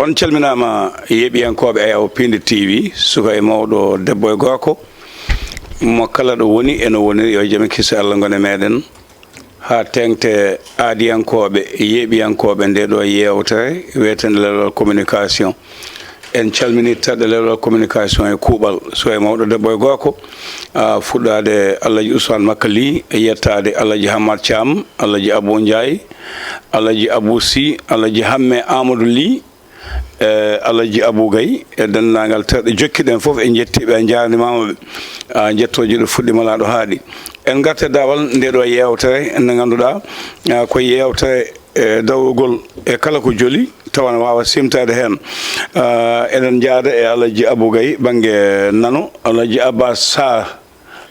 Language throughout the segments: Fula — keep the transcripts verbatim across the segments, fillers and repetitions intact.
On calminaama, yeeɓiyankooɓe Ayaw Piindi T V, suka e mawɗo, debbo e gorko, mo kala ɗo woni e no woniri, yo jam e kise Allah ngon e meɗen. Haa teeŋti aadiyankooɓe, yeeɓiyankooɓe nde ɗo yeewtere wiyetende Lelewal Communication. En calminii terɗe Lelewal Communication e kuuɓal, suka e mawɗo, debbo e gorko, a, fuɗɗaade Alhaji Ousmane Makka Ly, yettaade Alhaji Hammat Thiam, Alhaji Abou Ndiaye, Alhaji Abou Sy, Alhaji Hamme Amadou Ly, e Alhaji Abou Gaye, e denndaangal terɗe jokkiɗen fof, en njettii ɓe, en njaarnimaama ɓe. A, njettooje ɗo fuɗɗiima laaɗo haaɗi. En ngarta e daawal nde ɗo yeewtere nde ngannduɗaa, a, ko yeewtere, e, dawrugol e kala ko joli, tawa ne waawa siimtaade heen. A, eɗen njaada e Alhaji Abou Gaye, bannge nano, Alhaji Abbas Sarr,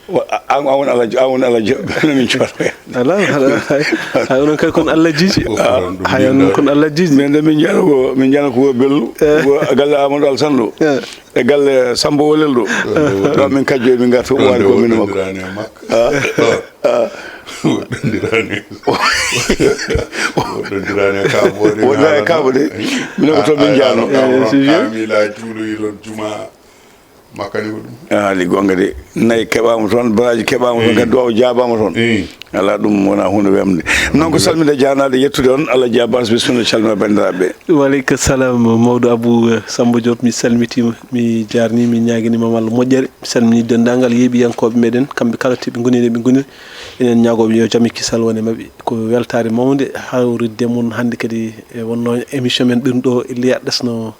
Wa-, a-, an, an woni Alhaji, an woni Alhaji, no min cuwata. Alaa, alaa, hay, hay onon kay kon Alhajiiji. Ko, ko ɗum Hay onon mbiyɗaa. Kon Alhajiiji. Min de min njiyata ko, min njiyata ko Bello, Eh. Ko galle Amadou Alassane ɗo. Eh. E galle Samba Wolel ɗo. Eh. Ɗo min kajjo, min ngarta, ɗon waali de ko min makko. Woɗɗondirani e makko. Ah. Ah. Woɗɗondirani. Woɗɗondirani e Kaabo de. Woɗɗondirani e Kaabo de. Min ko to min njaano. Eh, si je. Kaamila juuloyi ɗon juma. Makka ni ko ɗum. A, haali goonga de. Nayi keɓaama toon, baraaji keɓaama toon, Eh. Kadi duwaaw jaabaama toon. Eh. Alaa, ɗum wonaa huunde wemde. Non ko salminde, jaanaade, yettude on, Alhaji Abbas, bisimilla, calmina banndiraaɓe. Wa aleyka salam, mawɗo Abou, eh, Samba Diop, mi salmitiima, mi jaarnii, mi ñaaganii ma Allah moƴƴere. Mi salminii denndaangal yeeɓiyankooɓe meɗen, kamɓe kala to ɓe ngoni, ɓe ngoni. Enen ñaagooɓe yo jam e kisal wone maɓɓe. Ko weltaare mawnde hawritde mon hannde kadi e wonno émission men ɗum ɗo, elli aɗa ɗasno,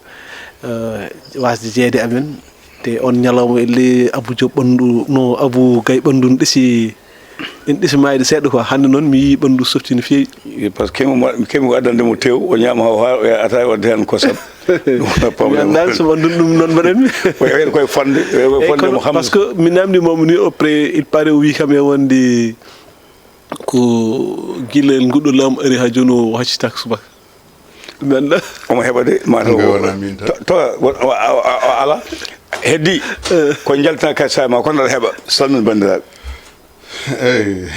eh, wasde jeeyde amen. Te on ñalawma, elli Abou Diop ɓanndu, no Abou Gaye ɓanndu no ɗesi, en ɗesi maayde seeɗa quoi. Hannde noon mi yii ɓanndu softi no feewi. Parce que kemi mo, kemi ko addande mo tew, o ñaama haw haa o yaha ataaya, wadde heen kosam. Ɗum wona problème. Mi anndaani so ɓanndu ɗum noon mbaɗanmi. Koye, koye, koye fonnde, koye, koye Eyi, fonnde kono, mo Hamza. Parce que mi naamndi mo ni auprès, il paraît o wii kam e wonde ko gila nguɗo laamu ari haa jooni o haccitaaka subaka. Mi annda. Omo heɓa de, ma taw Nde o wona min tan. To, to, o, o, o, o, ala. Heddi. Eh. Ko njaltina kadi saama, kono aɗa heɓa. Salmin banndiraaɓe. Eyi.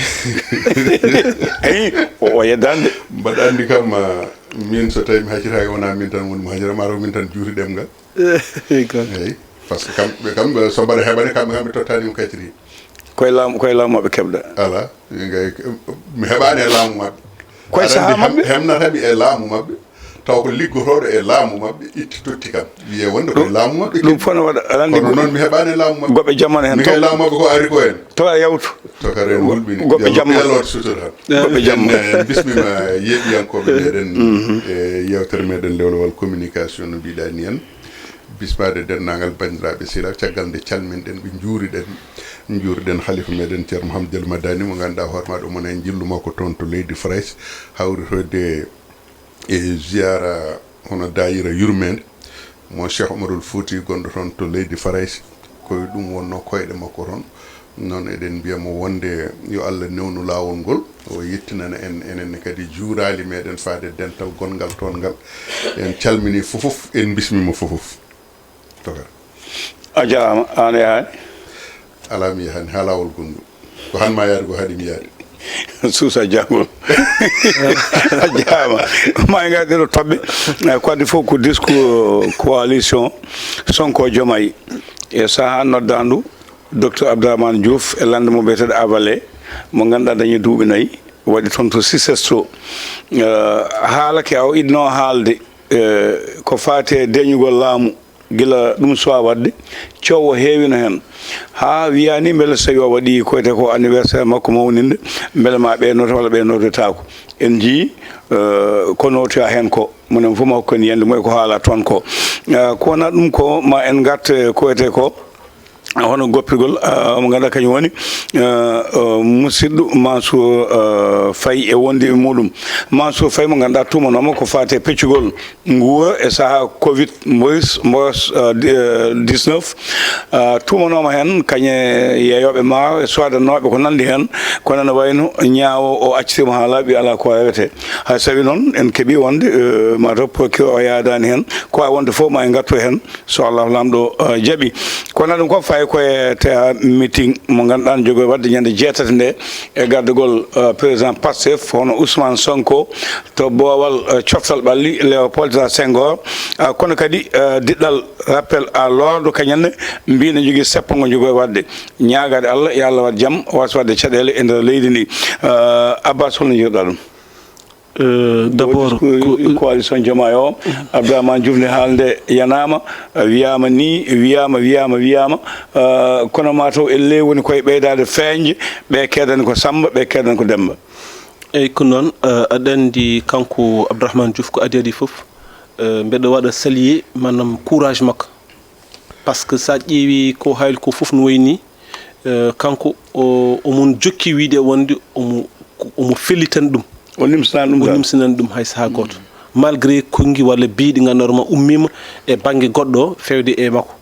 Eyi, o, o yeddaani de. Mbaɗa anndi kam, ah, min so tawi mi haccitaaki, wona min tan woni mo haccata, ma taw min tan juuti ɗemngal. Eyi, ko. Eyi. Parce que kamɓe, kamɓe, so mbaɗa heɓani, kamɓe, kamɓe tottani mo kacciri. Koye laamu, koye laamu maɓɓe keɓda. Ala, ɓe ngay, mi heɓaani e laamu maɓɓe. Koye Aɗa sahaa anndi hem-, maɓɓe? Hemnata mi e laamu maɓɓe. Taw ko liggotooɗo e laamu maɓɓe, itti totti kam. Wiye wonde koye Ɗum, laamu maɓɓe ɗum keɓi. Fof ne waɗa, aɗa anndi Kono ko noon mi heɓaani e laamu maɓɓe. Goɓɓe jamma ne heen Mi kay fof. Laamu maɓɓe ko ari ko en. Tawa yawtu. To kadi en wulɓini. Goɓɓe Yo Allah jamma. Ɓeelo sutura tan. Goɓɓe jamma. En, en bismima yeeɓiyankooɓe meɗen, Mhm. E yeewtere meɗen Lewlewal Communication no mbiɗa ni en. Bismaade denndaangal banndiraaɓe sila, caggal nde calminɗen ɓe, njuuriɗen, njuuriɗen halifa meɗen Ceerno Mouhamadou Diallo Madani, mo ngannduɗaa hoore maa ɗo, mo en jillu makko toon to leydi Farayse, hawritoyde e ziyaara hono daayira yurmeende mo Cheikh Omarul Fouti gonɗo toon to leydi Farayse. Ko e ɗum wonnoo koyɗe makko toon. Noon eɗen mbiya mo wonde yo Allah newnu laawol ngol, o yettinana en, enen ne kadi juuraali meɗen faade dental gonngal toon ngal. En calminii fofof, en mbismiima fofof. Tokar. A jaaraama, aan e yahaani? Alaa, mi yahaani, haa laawol gonngol. Ko han ma yahde, ko haɗi mi yahde. Suusa janngol. A jaaraama. Ma en ngarde ɗo toɓɓe. Eh, ko addi fof ko discours coalition Sonko Diomaye. E sahaa noddaandu Docteur Abdourahmane Diouf e lannde mo biyeteeɗo Avalé, mo ngannduɗaa dañi duuɓi nayi, waɗi toon to Sisesto. Eh, haala ke o idno haalde, eh, ko faati e deñugol laamu, gila ɗum suwaa waɗde, coow o heewino heen. Haa wiyaa ni mbele so tawii o waɗii ko wiyetee ko anniversaire makko mawninde, mbele ma ɓe note walla ɓe notetaako. En njiyii, eh, ko nootoyaa heen ko, minen fof ma hokkon yiyannde mum e ko haalaa toon ko. Eh, ko wonaa ɗum ko, ma en ngart, eh, ko wiyetee ko, hono goppirgol, ah, mo ngannduɗaa kañum woni, ah, ah, musidɗo Mansour, ah, Faye e wondiiɓe muɗum. Mansour Faye mo ngannduɗaa tuumanooma ko faati e peccugol nguura e sahaa covid mboris, mboros, ah, di-, ah, dix-neuf. Ah, tuumanooma heen kañe yeeyooɓe maaro e soodannooɓe ko nanndi heen, kono ene wayno ñaawo o accitiima haa laaɓi, alaa ko rewetee. Hay so tawii noon en keɓii wonde, eh, mataw procureur o yaadaani heen, ko waawi wonde fof ma en ngartu heen, so Allah Laamɗo, ah, jaɓii. Kono ɗum ko fayi Koye te meeting mo ngannduɗaa ne jogori waɗde ñande jeetati nde e gardagol, eh, président Pastef, hono Ousmane Sonko, to boowal, eh, coftal ɓalli Léopold Sédar Senghor. Ah, kono kadi, eh, diɗɗal rappel à l'ordre kañum ne mbiyi ne jogii seppo ngo jogori waɗde. Ñaagaade Allah, yo Allah waɗ jam, wasa waɗde caɗeele e nder leydi ndi. Eh, Abbas, holno njiiruɗaa ɗum? Eh, d'abord, ko, coalition Diomaye o, Abdourahmane Diouf ne haalde yanaama, wiyaama ni, wiyaama, wiyaama, wiyaama. Eh, kono maa taw elle woni koye ɓeydaade feeñde, ɓe keedani ko Samba, ɓe keedani ko Demba. Eyyi, ko noon, eh, aɗa anndi kanko Abdourahmane Diouf ko adii adii fof, eh, mbeɗa waɗa saluer, maanaam, courage makko. Par ce que so a ƴeewi ko haaldi ko fof no wayi ni, eh, kanko o, omon jokki wiide wonde omo, omo fellitani ɗum. O nimsinani ɗum O dal. nimsinani ɗum hay sahaa gooto. Malgré konngi walla biiɗi ngannduɗaa ma ummiima e bannge goɗɗo feewde e makko.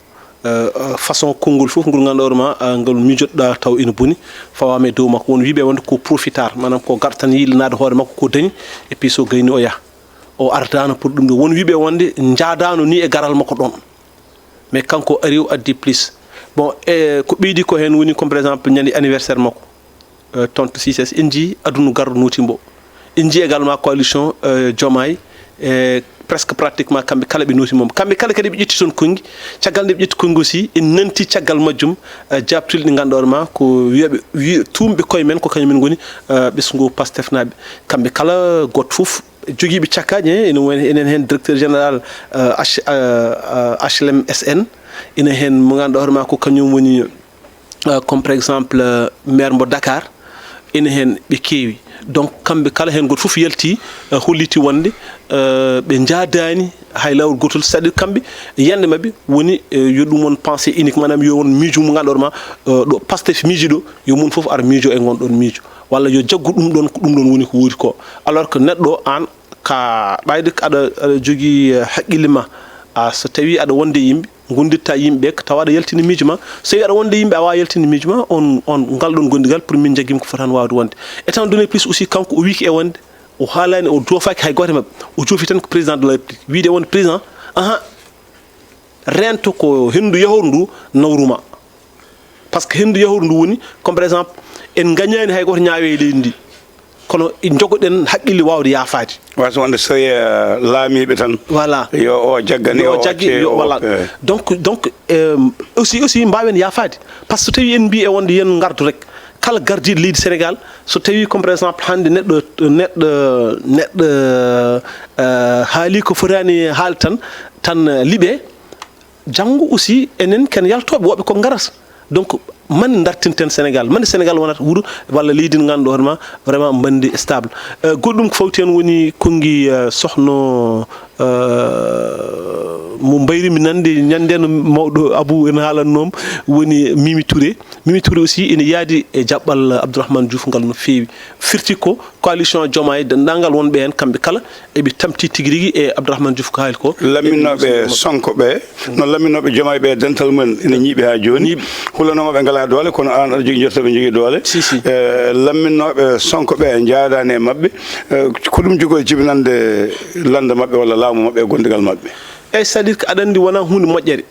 Eh, eh, façon konngol fof ngol ngannduɗaa ma, ah, ngol miijotoɗaa taw ina boni, fawaama e dow makko. Won wiiɓe wonde ko profitar, maanaam ko gartan yiilanaade hoore makko ko dañi, et puis so gayni o yaha. O ardaano pour ɗum ɗo. Won wiiɓe wonde njaadaano ni e garal makko ɗoon. Mais kanko ari o addi plus. Bon, e ko ɓeydi ko heen woni comme par exemple ñande anniversaire makko. Eh, tonto C C S, en njii aduna garɗo nooti mbo. En njii également coalition, eh, Diomaye, eh, presque pratiquement kamɓe kala ɓe nooti mbo. Kamɓe kala kadi ɓe ƴetti toon konngi. Caggal nde ɓe ƴetti konngi aussi, en nanti caggal majjum, eh, jaabtuli ɗi ngannduɗaa ma ko wiyaɓe, wi-, tuumɓe koye men ko kañum en ngoni, eh, ɓesngu Pastef naaɓe. Kamɓe kala gooto fof jogiiɓe cakkaji, he, ene woni, enen heen directeur général, eh, H-, eh, eh, H L M S N, ene heen mo ngannduɗaa hoore ma ko kañum woni, eh, comme par exemple, eh, maire mbo Dakar, ene heen ɓe keewi. Donc, kamɓe kala heen gooto fof yalti, eh, holliti wonde, eh, ɓe njaadaani hay laawol gootol, c'est-à-dire kamɓe, yiyannde maɓɓe woni, eh, yo ɗum won pensée unique, maanaam yo won miijo mo ngannduɗaa hoore ma, eh, ɗo Pastef miiji ɗo, yo mum fof ar miijo e ngon ɗoon miijo. Walla yo jaggu ɗum ɗoon, ko ɗum ɗoon woni ko woodi ko. Alors que neɗɗo aan, ka ɓayde aɗa, aɗa jogii, eh, haqqille ma, a, so tawii aɗa wonde e yimɓe, ngonndirta e yimɓe ɓe, tawa aɗa yaltini miijo ma. So tawii aɗa wonde e yimɓe, a waawaa yaltinde miijo ma, on, on, ngal ɗoon gonndigal pour min njaggii ko fotani waawde wonde. Étant donné plus aussi, kanko o wiiki e wonde, o haalaani, o joofaaki hay gooto e maɓɓe. O joofi tan ko président de la République. Wiide wonde président, ahan, reento ko henndu yahru ndu nawru ma. Par ce que henndu yahru ndu woni, comme par exemple, en ngañaani hay gooto ñaawe e leydi ndi. Kono en njogoɗen haqqille waawde yaafaade. Wasa wonde so, eh, laamiiɓe tan. Voilà. Yo o jaggani, Yo o o jaggi, accee, yo, o voilà. oppe. Donc, donc, euh, aussi, aussi mbaawen yaafaade. Par ce que so tawii en mbii e wonde yen ngardu rek, kala gardiiɗo leydi Sénégal, so tawii comme par exemple hannde neɗɗo, neɗɗo, neɗɗo, euh, haali ko fotaani haal tan, tan, euh, liɓee, janngo aussi enen ken yaltooɓe, woɓɓe ko ngarata. Donc, mande dartinten Sénégal, mande Sénégal wonata wuro walla leydi ndi ngannduɗaa hoore ma vraiment mande stable. Euh, goɗɗum ko fawti heen woni konngi, euh, sohno, euh, mo mbayrimi nande ñande no mawɗo Abou ene haalannoom, woni Mimi Touré. Mimi Touré aussi ene yaadi e jaɓɓal Abdourahmane Diouf ngal no feewi. Firti ko coalition Diomaye, denndaangal wonɓe heen, kamɓe kala eɓe tamti tigi rigi e Abdourahmane Diouf ko haali ko. Lamminnooɓe Sonko ɓe, no lamminnooɓe Diomaye ɓe, dental mumen ene ñiiɓi haa jooni. Ñiiɓi. Hulanaama ɓe ngalaa doole, kono aan aɗa jogii, njorta ɓe njogii doole. Si, si. Eh, lamminnooɓe Sonko ɓe njaadaani e maɓɓe. Eh, ko ɗum jogori jibinande lannda maɓɓe walla laamu maɓɓe e gonndigal maɓɓe? Eyi, c'est-à-dire que aɗa anndi wonaa huunde moƴƴere.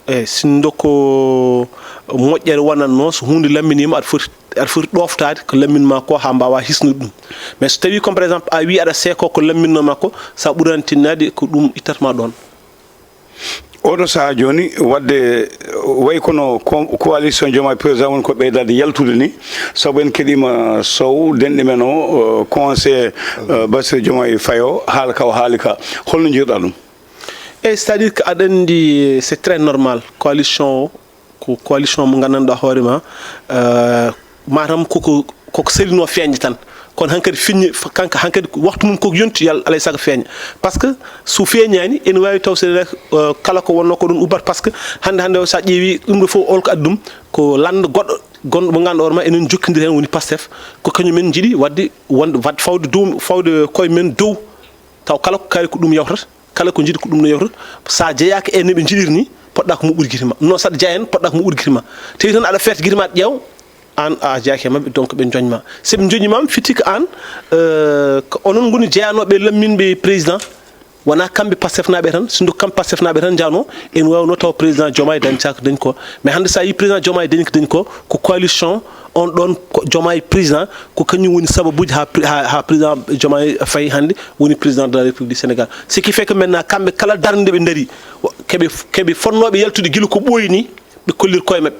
Eyi, sinno ko moƴƴere wonatnoo, so huunde lamminiima, aɗa foti, aɗa foti ɗooftaade ko lammin ma ko haa mbaawaa hisnude ɗum. Mais so tawii, comme par exemple, a wii aɗa seekoo ko lamminnoo ma ko, so a ɓuraani tinnaade, ko ɗum ittata ma ɗoon. Oɗo sahaa jooni, waɗde, wayi kono co-, coalition Diomaye Président woni ko ɓeydaade yaltude ni, sabu en keɗiima Sow, denɗi men o, euh, conseiller, euh, Bassirou Diomaye Faye o, haala ka o haali ka. Holno njiiruɗaa ɗum? Eyi, c'est-à-dire que aɗa anndi, c'est très normal. Coalition o, ko coalition mo nganndanɗaa hoore ma, euh, matam koko, koko selinoo feeñde tan. Kono hankadi feeñi, kanko hankadi ko waxtu mum koko yonti, yo alaa e sago feeña. Par ce que so feeñaani, ene waawi taw seeɗa, euh, kala ko wonnoo ko ɗum ubbat. Par ce que hannde, hannde o, so a ƴeewi ɗum ɗo fof, hol ko addi ɗum, ko lannda goɗɗo, gonɗo mo ngannduɗaa hoore ma, enen njokkondiri heen, woni Pastef, ko kañum en njiɗi waɗde, wonde, waɗde fawde dow, fawde koye men dow, taw kala ko kaari ko ɗum yawtata. Kala ko njiɗi ko ɗum no yawta. So a jeyaaka e no ɓe njiɗiri ni, poɗɗa ko moɓɓude gite ma. Non, so aɗa jeyaa heen, poɗɗa ko moɓɓude gite ma. Tawi tan aɗa ferti gite ma, ƴeew, aan a jeyaaki e maɓɓe, donc ɓe njoñ ma. So ɓe njoñi ma, firti ko aan, euh, ko onon ngoni jeyanooɓe e lamminɓe président. Wonaa kamɓe Pastefnaaɓe tan, sinno ko kamɓe Pastefnaaɓe tan njahnoo, en waawnoo taw président Diomaye dañataa ko dañi ko. Mais hannde so a yii président Diomaye dañi ko dañi ko, ko coalition on ɗon, ko Diomaye président, ko kañum woni sababuuji haa pri-, haa, haa président Diomaye Faye hannde woni président de la République du Sénégal. Ce qui fait que maintenant kamɓe kala darnde nde ɓe ndarii, keɓe, keɓe fotnooɓe yaltude gila ko ɓooyi nii, ɓe kollir koye maɓɓe.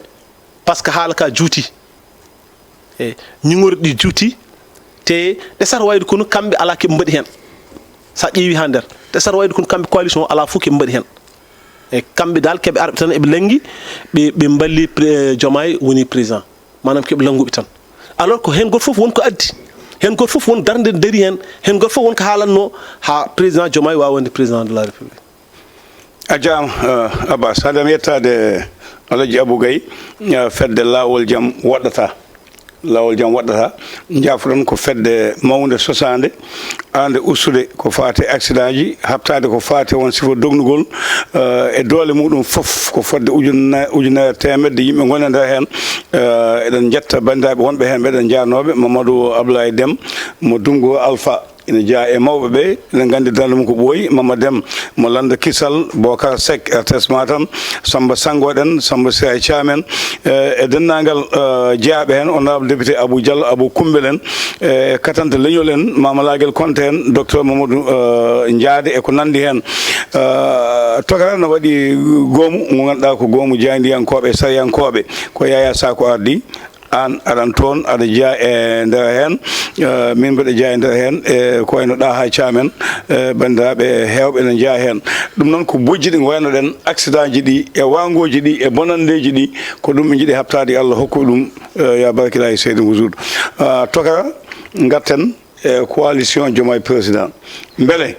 Par ce que haala ka juuti. E ñiŋorɗi juuti, te ɗe sara wayde kono kamɓe alaa keɓe mbaɗi heen. So a ƴeewi haa nder, ɗe sara wayde kono kamɓe coalition o alaa fof keɓe mbaɗi heen. E kamɓe dal keɓe arɓe tan eɓe lanngi, ɓe, ɓe mballi pré-, Diomaye woni président. Maanaam keɓe lannguɓe tan. Alors ko heen gooto fof won ko addi. Heen gooto fof won darnde dari heen. Heen gooto fof won ko haalannoo haa président Diomaye waawa wonde président de la République. A jaaraama, eh, Abbas. Hade am yettaade Alhaji Abou Gaye, eh, fedde Laawol Jam Waɗɗataa. Laawol Jam Waɗɗataa. Njaafoɗon ko fedde mawnde sosaande, aande ustude ko faati e accident ji, haɓtaade ko faati e won sifa dognugol, eh, e doole muɗum fof ko fodde ujunna-, ujunere teemedde yimɓe ngoni e nder heen. Eh, eɗen njetta banndiraaɓe wonɓe heen, ɓe eɗen njaarnooɓe, Mamadou Abdoulaye Dem mo Dumgo Alpha. Ina jeyaa e mawɓe ɓe, eɗen nganndi darnde mum ko ɓooyi, Mama Dem mo Lannda Kisal, Bokar Seck, R T S Matam, Samba Sanngo ɗen, Samba Sira Thiam en, e, e denndaangal, eh, jeyaaɓe heen, honorable député Abou Diallo, Abou Koumbel en, e katante leñol en, Mama Lagel Konte en, docteur Mamadou, eh, Ndiaye e ko nanndi heen. Eh, Tokara no waɗi goomu, mo ngannduɗaa ko goomu jaayndiyankooɓe e sariyankooɓe, ko Yaya Sako ardii. Aan aɗan toon, aɗa jeyaa e nder heen, eh, miin mbeɗa jeyaa e nder heen, e ko wayno Ɗaha Caam en, eh, banndiraaɓe heewɓe ene njeyaa heen. Ɗum noon ko bojji ɗi ngoynoɗen, accident ji ɗi, e waangooji ɗi, e bonanndeeji ɗi, ko ɗum ɓe njiɗi haɓtaade, yo Allah hokku ɗum, eh, ya barkilaahi seydi Wujuud. Ah, Tokara, ngarten e coalition Diomaye Président. Mbele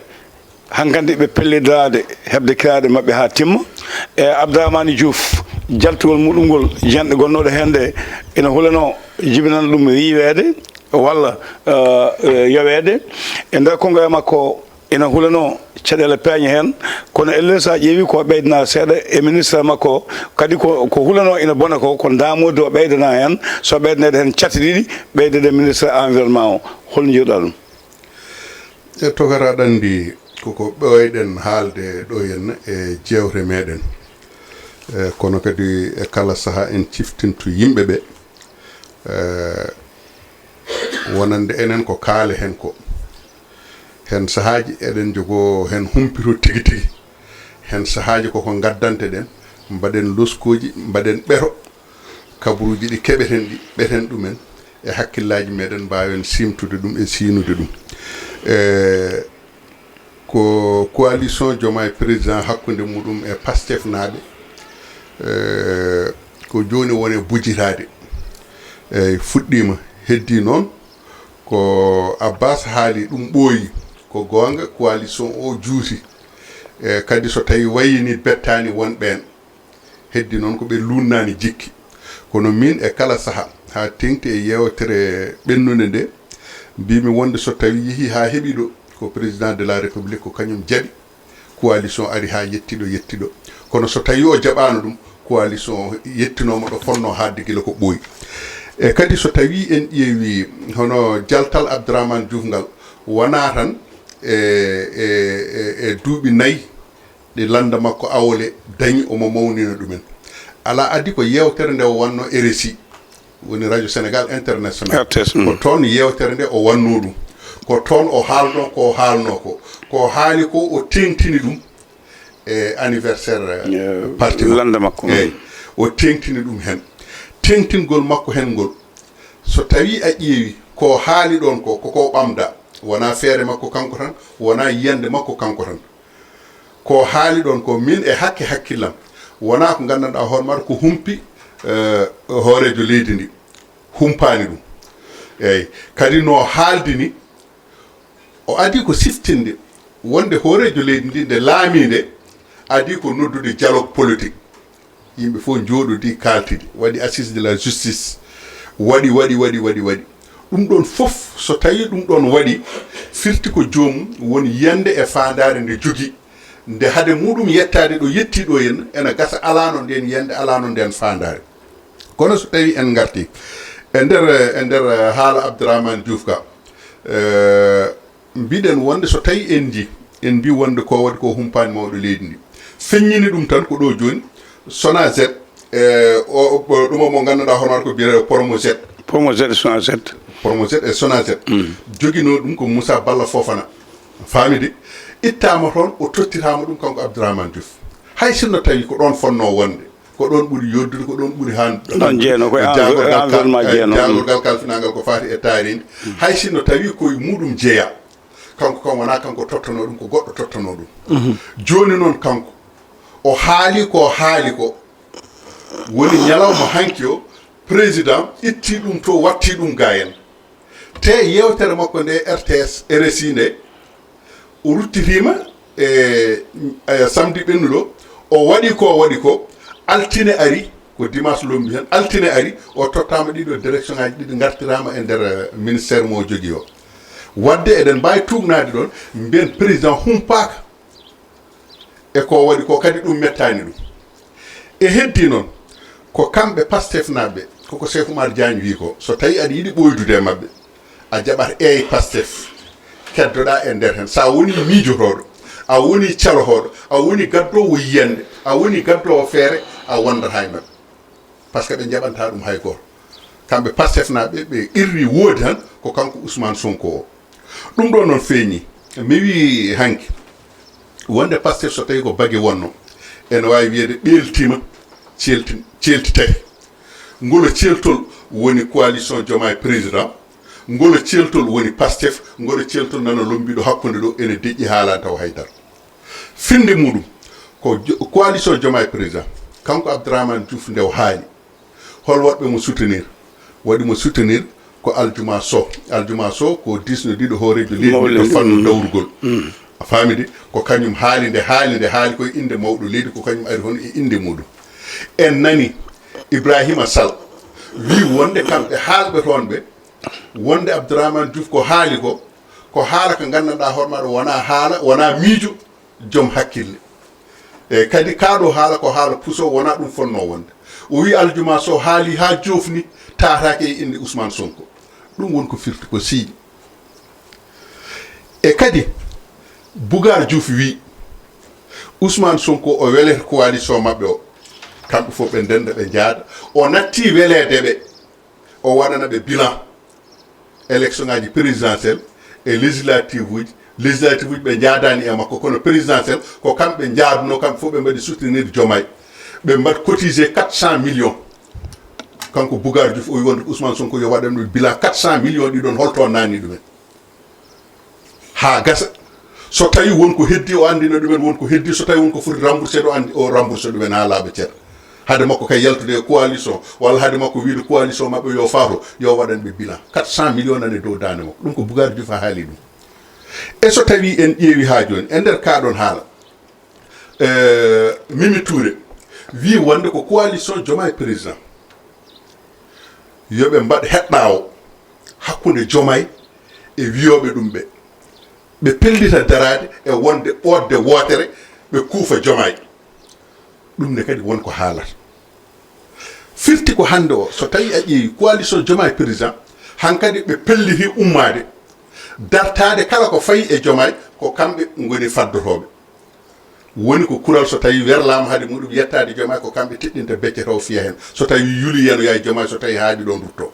hankadi ɓe pellidiraade heɓde kiraaɗe maɓɓe haa timma. E Abdourahmane Diouf, jaltugol muɗum ngol, janɗe gonnooɗe heen ɗe ina hulanoo jibinana ɗum riiweede walla, eh, eh, yoweede. E nder konngol e makko ina hulanoo caɗeele peeña heen, kono ellen so a ƴeewi ko ɓeydana seeɗa e ministre makko, kadi ko, ko hulanoo ina bona ko, ko ndaamorde o ɓeydana heen, so ɓeydaneede heen cate ɗiɗi, ɓeydede ministre environnement o. Hol njiiruɗaa ɗum? E Tokara, aɗa anndi koko ɓooyɗen haalde ɗo henna e jeewte meɗen. E, kono kadi e kala saha en ciftintu yimɓe ɓe, e, wonande enen ko kaale hen ko. Hen sahaaji eɗen jogo hen humpito tigi tigi. Hen sahaaji koko ngaddante ɗen, mbaɗen loskooji, mbaɗen ɓeto, kabaruuji ɗi keɓeten ɗi, ɓeten ɗumen e hakkillaaji meɗen, mbaawen siimtude ɗum e siinude ɗum. E, ko coalition Diomaye Président hakkunde muɗum e Pastefnaaɓe, e, ko jooni woni e bujjitaade. Eyi, fuɗɗiima. Heddii noon, ko Abbas haali ɗum ɓooyi, ko goonga, coalition o juuti. E, kadi so tawii wayii ni bettaani won ɓeen. Heddi noon ko ɓe luunnaani jikki. Kono miin e kala saha, haa teeŋti e yeewtere ɓennunde nde, mbiimi wonde so tawii yehii haa heɓii ɗo, ko Président de la République ko kañum jaɓi, coalition ari haa yetti ɗo, yetti ɗo. Kono so tawii o jaɓaano ɗum, coalition o yettinooma ɗo fotnoo haaɗde gila ko ɓooyi. E kadi so tawii en ƴeewii hono jaltal Abdourahmane Diouf ngal, wonaa tan e, e, e, e duuɓi nayi, ɗi lannda makko Awole dañi, omo mawnina ɗumen. Alaa adii ko yeewtere nde o wannoo R S I, woni Radio Sénégal International. R T S, mm. Ko toon yeewtere nde o wannoo ɗum. Ko toon o haalnoo ko o haalnoo ko. Ko o haali ko, o teeŋtini ɗum e anniversaire, eh, parti makko. Lannda makko. Eey, o teeŋtini ɗum heen. Teeŋtingol makko heen ngol, so tawii a ƴeewii ko o haali ɗoon ko, ko ko o ɓamda. Wonaa feere makko kanko tan, wonaa yiyannde makko kanko tan. Ko haali ɗoon ko, miin e hakke hakkillam, wonaa ko nganndanɗaa hoore maaɗa ko humpi, eh, hooreejo leydi ndi. Humpaani ɗum. Eey, kadi no haaldi ni, o adii ko siftinde wonde hooreejo leydi ndi nde laamii nde, adii ko noddude dialogue politique. Yimɓe fof njooɗodii, kaaltidi, waɗi assise de la justice, waɗi, waɗi, waɗi, waɗi, waɗi. Ɗum ɗoon fof, so tawii ɗum ɗoon waɗi, firti ko joomum woni yiyannde e faandaare nde jogii. Nde hade muɗum yettaade ɗo yettii ɗo henna, ena gasa alaano ndeen yiyannde, alaano ndeen faandaare. Kono so tawii en ngartii e nder, e nder haala Abdourahmane Diouf ka, eh, mbiɗen wonde so tawii en njii, En mbi wonde ko waɗi ko humpaani mawɗo leydi ndi. Feññini ɗum tan ko ɗo jooni, Sonazet, e, o, o, ɗum o mo ngannduɗaa hono ko biyetee Promojet. Promojet, Sonazet. Promojet e Sonazet. Mm. Joginoo ɗum ko Moussa Balla Fofana. Faamidi? Ittaama toon, o tottiraama ɗum kanko Abdourahmane Diouf. Hay sinno tawi ko ɗoon fonnoo wonde, ko ɗoon ɓuri yoddude, ko ɗoon ɓuri haan-, Ɗoon jeyanoo, ko e jaagorgal environnement ka-, e jeyanoo. Mm. Jaagorgal kalfinaangal ko faati e taariindi. Mm. Hay sinno tawi ko e muɗum jeyaa. Kanko kam wonaa kanko tottanoo ɗum, ko goɗɗo tottanoo ɗum. Mhm. Jooni noon kanko, o haali ko haali ko. Woni ñalawma hanki o, président itti ɗum to, watti ɗum gayen. Te yewtere makko nde R T S, R S I nde, o ruttitiima e, e samedi ɓennuɗo, o waɗi ko, o waɗi ko, altine ari, ko dimanche lombi heen, altine ari, o tottaama ɗiɗo direction ngaji ɗiɗi, ngartiraama e nder, eh, ministère mo o jogii o. Wadde eɗen mbaawi tuugnaade ɗoon, mbiyen président humpaaka e ko waɗi ko, kadi ɗum mettaani ɗum. E heddi noon, ko kamɓe Pastef naaɓe, koko Cheikh Oumar Diagne wii ko, so tawi aɗa yiɗi ɓooydude e maɓɓe, a jaɓat eey Pastef, keddoɗaa e nder heen. So a woni miijotooɗo, a woni calohooɗo, a woni gaddoowo yiyannde, a woni gaddoowo feere, a wondataa e maɓɓe. Par ce que ɓe njaɓantaa ɗum hay gooto. Kamɓe Pastef naaɓe, ɓe qirri woodi tan ko kanko Ousmane Sonko o. Ɗum ɗo noon feeñi. Mi wii hanki, wonde Pastef so tawi ko bage wonno, ene waawi wiyeede ɓeeltiima, ceelti-, ceeltitee. Ngolo ceeltol woni coalition Diomaye Président, ngolo ceeltol woni Pastef, ngolo ceeltol nana lombi ɗo hakkunde ɗo, ene deƴƴi, haalaani taw hay dara. Finde muɗum ko jo-, coalition Diomaye Président, kanko Abdourahmane Diouf nde o haali, hol waɗɓe mo soutenir? Waɗi mo soutenir ko Aljuma Sow. Aljuma Sow ko diisno ɗiɗo hooreejo leydi ndi to fannu dawrugol. Mm. A faamidi? Ko kañum haali nde, haali nde, haali koye innde mawɗo leydi, ko kañum ari hono e innde muɗum. En nani Ibrahima Sall wii wonde kamɓe haalɓe toon ɓe, wonde Abdourahmane Diouf ko haali ko, ko haala ko nganndanɗaa hoore maaɗa wonaa haala, wonaa miijo joom hakkille. E kadi kaa ɗo haala ko haala puso, wonaa ɗum fonnoo wonde. O wii Aljuma Sow haali haa joofni, taataake e innde Ousmane Sonko. Ɗum woni ko firti ko siiɗi. E kadi, Bougar Diouf wii, Ousmane Sonko o welete coalition maɓɓe o. Kamɓe fof ɓe ndennda, ɓe njaada. O natti weleede ɓe, o waɗana ɓe bilan élection ngaji présidentielle e législative uji. Législative uji ɓe njaadaani e makko, kono présidentielle ko kamɓe njaadunoo, kamɓe fof ɓe mbaɗi soutenir Diomaye. Ɓe mbaɗi cotisé quatre cent millions. Kanko Bougar Diouf o wi wonde Ousmane Sonko yo waɗan ɗum bilan quatre cent millions ɗi ɗon, holto naanni ɗumen? Haa gasa. So tawi won ko heddi, o anndina ɗumen won ko heddi. So tawi won ko foti remboursé, o anndi, o remboursé ɗumen haa laaɓa cer. Hade makko kay yaltude e coalition, walla hade makko wiide coalition maɓɓe yo faato, yo waɗan ɓe bilan. Quatre cent millions nani dow daande makko. Ɗum ko Bougar Diouf a haali ɗum. E so tawi en ƴeewi haa jooni, e nder kaa ɗon haala, eh, Mimi Touré wii wonde ko coalition Diomaye président, yo ɓe mbaɗ heɗɗaawo hakkunde Diomaye e wiyooɓe ɗum ɓe. Ɓe pellita daraade e wonde ɓoodde wootere, ɓe kuufa Diomaye. Ɗum ne kadi won ko haalata. Firti ko hannde o, so tawi a ƴeewi coalition Diomaye président, hankadi ɓe pelliti ummaade, dartaade kala ko fayi e Diomaye, ko kamɓe ngoni faddotooɓe. Woni ko kural so tawi werlaama hade muɗum yettaade Diomaye, ko kamɓe tiɗɗinta becce taw fiya heen. So tawi yuli yanoya e Diomaye, so tawi haaɗi ɗoon rutto.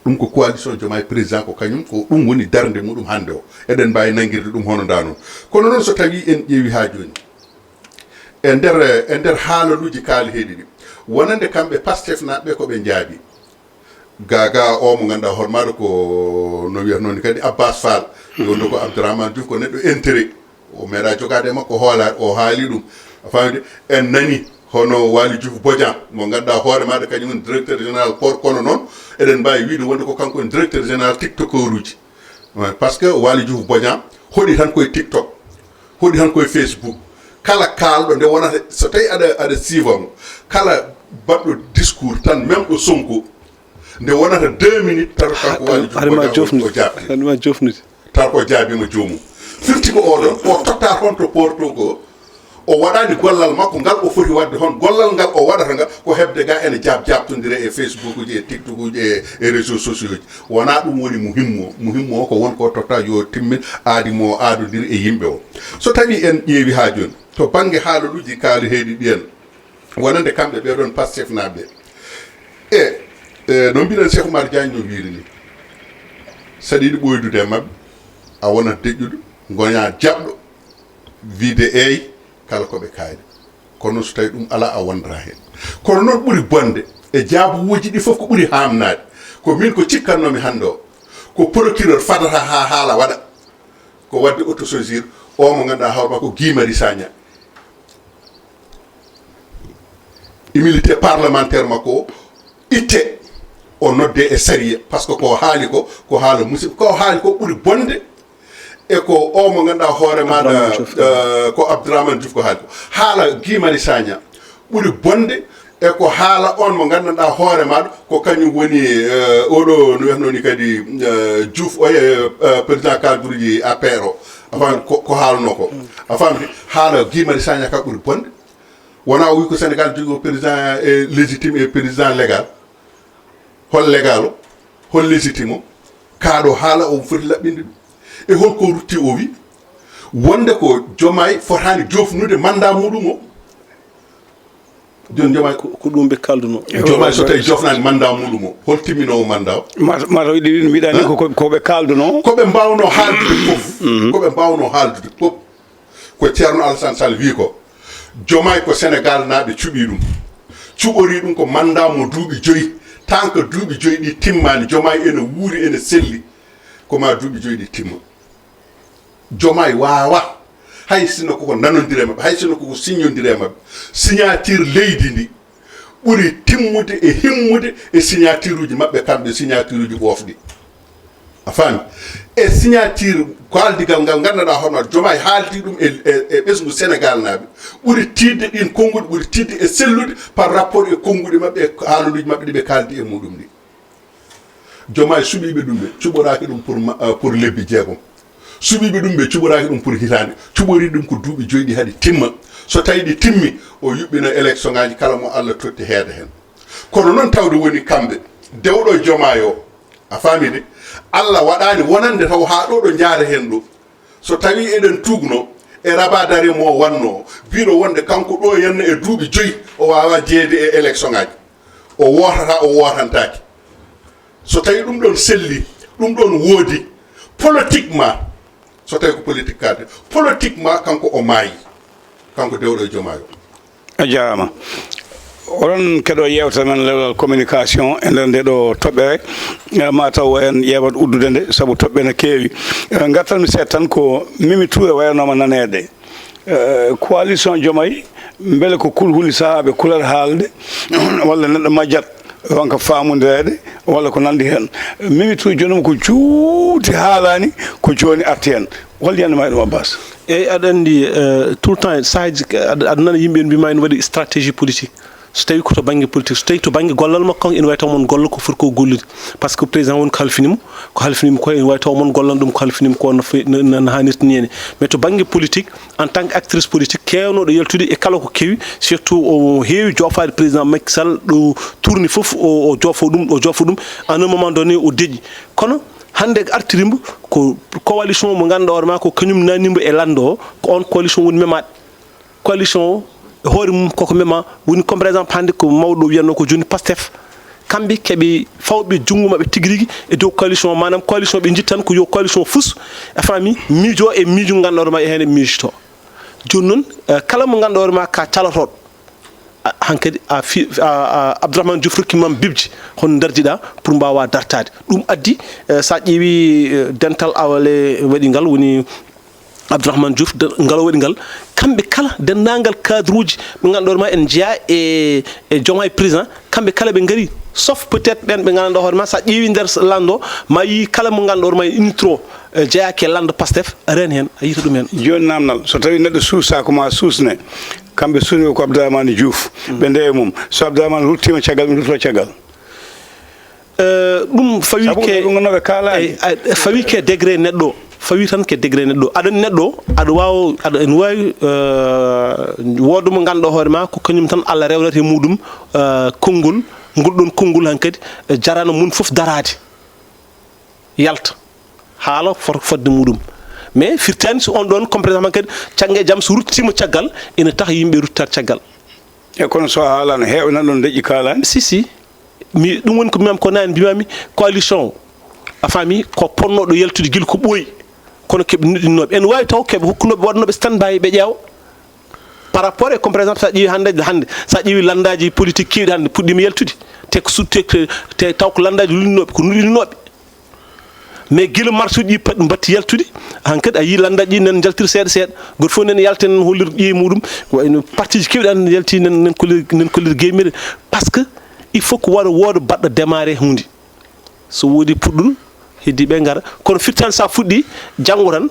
Ɗum ko coalition Diomaye président, ko kañum, ko ɗum woni darnde muɗum hannde o. Eɗen mbaawi nanngirde ɗum hono ndaa noon. Kono noon so tawi en ƴeewi haa jooni, e nder, e nder haalaluuji kaalateeɗi ɗi, wonande kamɓe Pastef naaɓe ko ɓe njaabi. Gaa gaa o mo ngannduɗaa hoore maaɗo ko no wiyata noon kadi Abbas Fall. Wonde ko Abdourahmane Diouf ko neɗɗo intérêt. O meeɗa jogaade e makko hoolaare, o haali ɗum. A faamde? En nani hono Waly Diouf Bodian mo ngannduɗaa hoore maaɗo kañum woni directeur général port, kono noon eɗen mbaawi wiide wonde ko kanko woni directeur général tiktokeruuji. Ouais, par ce que Waly Diouf Bodian hoɗi tan koye TikTok, hoɗi tan koye Facebook. Kala kaalɗo nde wonata, so tawi aɗa, aɗa siifa mo, kala baɗɗo discours tan, même ɗo Sonko, nde wonata deux minutes, tawa kanko Waly Diouf Bodian o jaabti. Haɗa ma jofnude. Taw ko jaabiima joomum. Firti ko oɗon, o totta toon to Porto ko, O waɗaani gollal makko ngal o foti waɗde. Hon gollal ngal o waɗata ngal ko heɓde ga ene jaab jaabtondire e Facebook uji, e TikTok uji, e, e réseaux sociaux ji. Wonaa ɗum woni muhimmo. Muhimmo o ko won ko totta yo timmin aadi mo aadondiri e yimɓe o. So tawi en ƴeewi haa jooni, to bannge haalaluuji kaaleteeɗi ɗiyan, wonande kamɓe ɓee ɗoon Pastefnaaɓe, e, e, no mbiɗen Cheikh Oumar Diagne no wiiri ni, saɗa yiɗi ɓooydude e maɓɓe, a wonat deƴƴuɗo, ngoña jaɓɗo, wiide eey, kala ko ɓe kaali. Kono noon so tawi ɗum alaa, a wondata heen. Kono noon ɓuri bonde e jaabuwuuji ɗi fof, ko ɓuri haamnaade, ko min ko cikkannoomi hannde o, ko procureur fadata haa haala waɗa, ko waɗde autosaisir o mo ngannduɗaa hoore makko Guy Marius Sagna. Immunité parlementaire makko o itte, o nodde e sariya, par ce que ko haali ko, ko haala musiba, ko haali ko ɓuri bonde e ko o mo ngannduɗaa hoore maaɗa, Abdourahmane Diouf. Eh, ko Abdourahmane Diouf ko haali ko. Haala Guy Marius Sagna ɓuri bonde e ko haala on mo ngannduɗaa hoore maaɗa ko kañum woni, eh, oɗo no wiyatnoo ni kadi, eh, Diouf o e, eh, président cadre uji A P R o. A faami ko, ko haalnoo ko. A faami haala Guy Marius Sagna ka ɓuri bonde. Wonaa o wi ko Sénégal jogii o président, eh, légitime e président légal. Hol légal o? Hol légitime o? Kaa ɗo haala o foti laɓɓinde ɗum. E hol ko rutti o wi? Wonde ko Diomaye fotaani joofnude mandat muɗum o. Jooni Diomaye ko, ko ɗum ɓe kaalduno. Diomaye so tawi joofnaani mandat muɗum o, hol timminoowo mandat o? Ma, ma taw ɗiɗi mbiɗa ni ko, ko, ko ɓe kaalduno. Ko ɓe mbaawno haaldude fof. Ko ɓe mbaawno haaldude fof. Ko Ceerno Alassane Sall wi ko, Diomaye ko Sénégal naaɓe cuɓi ɗum. Cuɓori ɗum ko mandat mo duuɓi joyi. Tant que duuɓi joyi ɗi timmaani, Diomaye ene wuuri, ene selli. Ko ma duuɓi joyi ɗi timma. Diomaye waawa, hay sinno koko nanondire maɓɓe, hay sinno koko signondire maɓɓe. Signature leydi ndi ɓuri timmude e himmude e signature uji maɓɓe kamɓe, signature uji ɓoofɗi. A faami? E signature kaaldigal ngal ngannduɗaa hono Diomaye haaldi ɗum e, e, e ɓesngu Sénégal naaɓe, ɓuri tiiɗde ɗin konnguɗi, ɓuri tiiɗde e sellude par rapport e konnguɗi maɓɓe, e haalanduuji maɓɓe ɗi ɓe kaaldi e muɗum ɗi. Diomaye suɓiiɓe ɗum ɓe cuɓoraaki ɗum pour ma-, euh, pour lebbi jeegom. Suɓiiɓe ɗum ɓe cuɓoraaki ɗum pour hitaande. Cuɓori ɗum ko duuɓi joyi ɗi haɗi timma. So tawi ɗi timmi, o yuɓɓina élection ngaji kala mo Allah totti heede heen. Kono noon tawde woni kamɓe, dewɗo Diomaye o, a faami de, Allah waɗaani wonande taw haa ɗo ɗo njaare heen ɗo. So tawi eɗen tuugno e rabadare mo wannoo, biɗo wonde kanko ɗo henna e duuɓi joyi, o waawa jeeyde e élection ngaji. O wootata, o wootantaake. So tawi ɗum ɗon selli, ɗum ɗon woodi, politiquement, so tawi ko politique kaalde, politiquement kanko o maayi, kanko dewɗo e Diomaye o. A jaaraama. Oɗon keɗo yeewtere men lewlal communication e nder nde ɗo toɓɓere. Eh, ma taw en ƴeewat uddude nde, sabu toɓɓe ne keewi. Eh, ngartan mi seeɗa tan ko Mimi Touré wayanooma naneede. Eh, coalition Diomaye, mbele ko kulhuli sahaaɓe kulata haalde, walla neɗɗo majjat ronka faamondireede, walla ko nanndi heen? Mimi Touré jooni ko juuti haalaani, ko jooni arti heen. Hol yiyannde ma e ɗum, Abbas? Eyi, aɗa anndi, eh, tout le temps, sahaaji, aɗa, aɗa nana yimɓe en mbima ene waɗi stratégie politique. So tawi ko to bannge politique, so tawi to bannge gollal makko kanko, ene wawi taw mon golla ko foti ko gollude. Par ce que président woni ko halfini mo, ko halfini mo ko ene wawi taw mon gollan ɗum ko halfini mo ko no fe-, no, no, no haanirta ni ene. Mais to bannge politique, en tant que actrice politique, keewnoɗo yaltude e kala ko kewi, surtout o heewi joofaade président Macky Sall, ɗo tourni fof, o, o joofo ɗum, o joofo ɗum. À un moment donné, o deƴƴi. Kono hannde ko artirimo ko coalition mo ngannduɗaa hoore ma ko kañum nanimo e lanndo o, ko on coalition woni memaɗo. Coalition o, e hoore mum koko mema, woni comme par exemple hannde ko mawɗo wiyatnoo ko jooni Pastef. Kamɓe keɓe fawɓe junngo maɓɓe tigi rigi e dow coalition o, maanaam coalition ɓe njiɗ tan ko yo coalition fus, a faami, miijo e miijo ngannduɗaa hoore ma e heen e miijoto. Jooni noon, eh, kala mo ngannduɗaa hoore ma ka calotoɗo, a, hankadi a fi-, a, a, Abdourahmane Diouf rokki ma bibji, hono ndarjiɗa pour mbawa dartade. Ɗum addi, eh, sa ƴeewi, eh, dental awale waɗi ngal woni Abdourahmane Diouf, de-, ngal o waɗi ngal. Kamɓe kala, denndaangal cadre uji ɓe ngannduɗaa hoore ma en njeyaa e, e Diomaye président, kamɓe kala ɓe ngari, sauf peut-être ɓeen ɓe ngannduɗaa hoore ma, so a ƴeewi nder s-, lanndo, ma yii kala mo ngannduɗaa hoore ma en innitro, eh, jeyaaki e lanndo Pastef, a reeni heen, a yiyta ɗum heen. Jooni naamnal, so tawii neɗɗo suusaa ko ma suusne, kamɓe suusni ko Abdourahmane Diouf, ɓe ndewa e mum. So Abdourahmane ruttiima caggal, ɓe ndutto caggal. Eh, ɗum fawi Sabu ke, ɗum no ɓe kaalaani. Eh, a, fawi ke degré neɗɗo o. Fawi tan ke degré neɗɗo. Aɗa anndi neɗɗo, aɗa waawa, aɗa, ene waawi, eh, wooda mo ngannduɗaa hoore ma, ko kañum tan Allah rewnata e muɗum, eh, konngol, ngol ɗon konngol hankadi, eh, jarano mum fof daraade, yalta, haala fot-, fotde muɗum. Mais firtaani so on ɗon compétence hankadi, caggal e jam so ruttiima caggal, ene taha yimɓe ruttaade caggal. E kono so a haalano, heewɓe nan ɗon deƴƴi kaalaani? Si, si. Mi, ɗum woni ko mbiyam ko nani, mbimami coalition o. A faami, ko ponnooɗo yaltude gila ko ɓooyi. Kono keɓe nuɗɗinooɓe. Ene waawi taw keɓe hokkunooɓe waɗnooɓe stand by ɓe ƴeewa. Par rapport e comme par exemple, so a ƴeewi hannde, hannde, so a ƴeewi lanndaaji politique keewɗi hannde puɗɗiima yaltude. Te ko su-, te, te, te taw ko lanndaaji luɗɗinooɓe, ko nuɗɗinooɓe. Mais gila marsuuji ɗi pat mbatti yaltude, hankadi a yii lanndaaji ɗi nan njaltiri seeɗa seeɗa. Gooto fof nan yalta nan hollira ƴiye muɗum. Wayno partiji keewɗi an yalti nan, nan kolliri, nan kolliri geymire. Parce que il faut ko wara wooda baɗɗo démarré huunde. So woodi puɗɗol, heddi ɓe ngara. Kono firtaani so a fuɗɗi, janngo tan,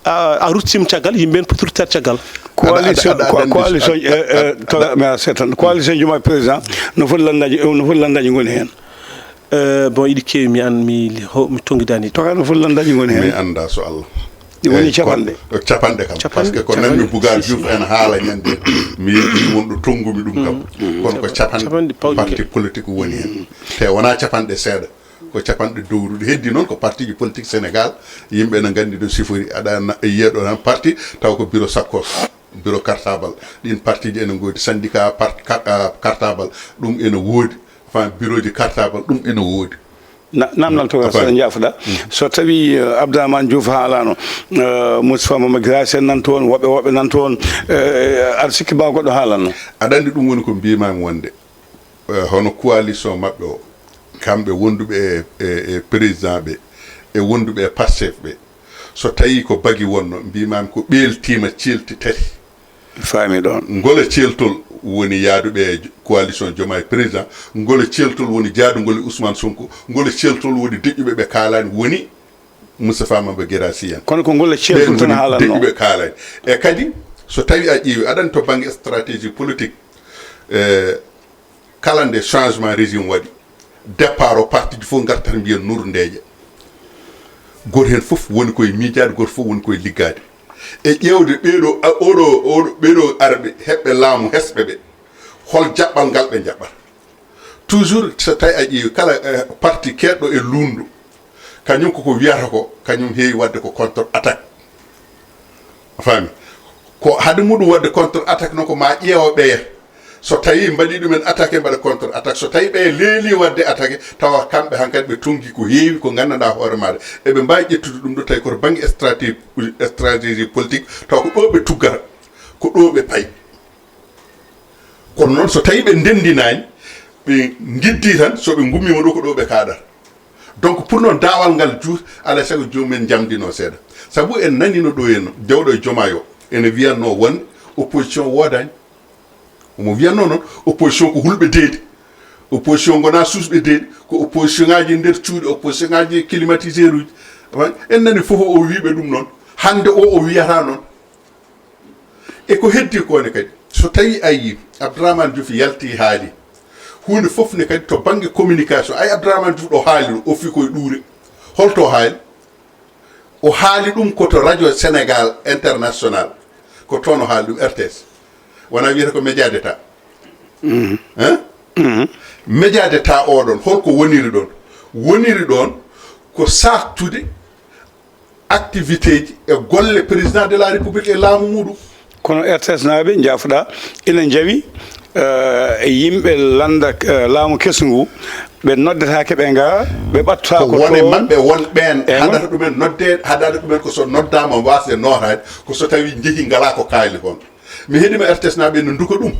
a, a ruttiima caggal, yimɓe ɓen poti ruttaade caggal. Coalition, aɗa, aɗa, aɗa, coalition, aɗa, eh, eh, aɗa, tala, aɗa, mais a seetan. Coalition Diomaye Président, no foti lanndaaji, no foti lanndaaji ngoni heen? Eh, bon, iɗi keewi, mi an-, mi li-, ho-, mi tonngidaani. Toka no foti lanndaaji ngoni heen? Mi anndaa so Allah. Ɗi woni, eh, capanɗe? Ko, ko capanɗe kam. Capanɗe, parce que ko capanɗe, nanmi Bougar si, si. Diouf en haala ñande, mi yeeƴii won ɗo tonngumi ɗum kam. Mm. Kono ko capanɗe, capanɗe pawɗi parti politique woni heen. Mm. Te wonaa capanɗe seeɗa. Ko capanɗe dowruɗe. Heddi noon ko partiji politique Sénégal, yimɓe ne nganndi ɗo sifori. Aɗa na-, yiya ɗo tan parti, taw ko bureau sakkos, bureau cartable. Ɗin partiji ene ngoodi, syndicat part-, car-, ah, cartable, ɗum ene woodi. Enfin, bureauji cartable, ɗum ene woodi. Na-, namdal to, enfin, so jaafuɗa. Mm. So tawi, eh, Abdourahmane Diouf haalano, eh, Moustapha Mama Guirassy en nan toon, woɓɓe, woɓɓe nan toon, eh, aɗa sikki ma goɗɗo haalanno? Aɗa anndi ɗum woni ko mbimami wonde, eh, hono coalition maɓɓe o, kamɓe wonduɓe e, e, e président ɓe, e wonduɓe e Pastef ɓe, so tawi ko bagi wonno, mbimami ko ɓeeltima ceelti tati. Faami ɗon. Ngole ceeltol woni yaaduɓe e coalition Diomaye Président, ngole ceeltol woni jaadugol e Ousmane Sonko, ngole ceeltol woni deƴƴuɓe ɓe kaalaani, woni Moustapha Mamba Guirassy en. Kono ko ngole ceeltol tan haalanno. Deƴƴuɓe kaalaani. E kadi, so tawi a ƴeewi, aɗa anndi to bannge stratégie politique, eh, kala nde changement régime waɗi, départ o, parti ji fof ngartat mbiya Nour Ndeeƴa. Gooto heen fof woni koye miijaade, gooto fof woni koye liggaade. E ƴeewde ɓeeɗo, a, oɗo, oɗo, ɓeeɗo arɓe, heɓɓe laamu hesɓe ɓe, hol jaɓɓal ngal ɓe njaɓɓata? Toujours, so tawi a ƴeewi kala, eh, parti keedɗo e luundu, kañum koko wiyata ko, kañum heewi waɗde ko contre attaque. A faami? Ko hade muɗum waɗde contre attaque noon, ko ma ƴeewa ɓeya. So tawi mbaɗi ɗumen attaqué, mbaɗa contre attaque. So tawi ɓe leeli waɗde attaqué, tawa kamɓe hankadi ɓe tonngi ko heewi ko nganndanɗaa hoore maaɗa. Eɓe mbaawi ƴettude ɗum ɗo tawi koto bannge stratégie, stratégie politique, tawa ko ɗo ɓe tuggata, ko ɗo ɓe payi. Kono noon, so tawi ɓe ndenndinaani, ɓe ngiddii tan, so ɓe ngummiima ɗo, ko ɗo ɓe kaaɗata. Donc, pour noon daawal ngal juut, alaa e sago joomum en njamdinoo seeɗa. Sabu en naniino ɗo henno, dewɗo e jooma o, ene wiyatnoo wonde opposition woodaani. Omo wiyatnoo noon, opposition ko hulɓe deedi. Opposition ngonaa suusɓe deedi, ko opposition ŋaaji e nder cuuɗi, opposition ŋaaji e climatiseur uji. En nani fof o wiiɓe ɗum noon. Hannde o, o wiyata noon. E ko heddi ko ne kadi, so tawi a yii Abdourahmane Diouf yalti haali huunde fof ne kadi to bannge communication, ay Abdourahmane Diouf ɗo haali ɗo, o fii koye ɗuure. Holto o haali? O haali ɗum ko to Radio Sénégal International, ko toon o haali ɗum, R T S. Wona wiyata ko média d'État. Hein? Média d'État oɗon, holko woniri ɗon? Woniri ɗon ko saaktude activité ji e golle président de la République e laamu muɗum. Kono R T S naaɓe, njaafuɗaa, ina njawi, eh, e yimɓe lannda, eh, laamu kesu ngu, ɓe noddetaake, ɓe ngaraa, ɓe ɓattaa ko ko wone to maɓɓe won ɓeen. Eewa. Haɗata ɗumen nodde, haɗata ɗumen ko so noddaama waasde nootaade, ko so tawi njehii ngalaa ko kaali kon. Mi heɗiima R T S naaɓe no nduka ɗum.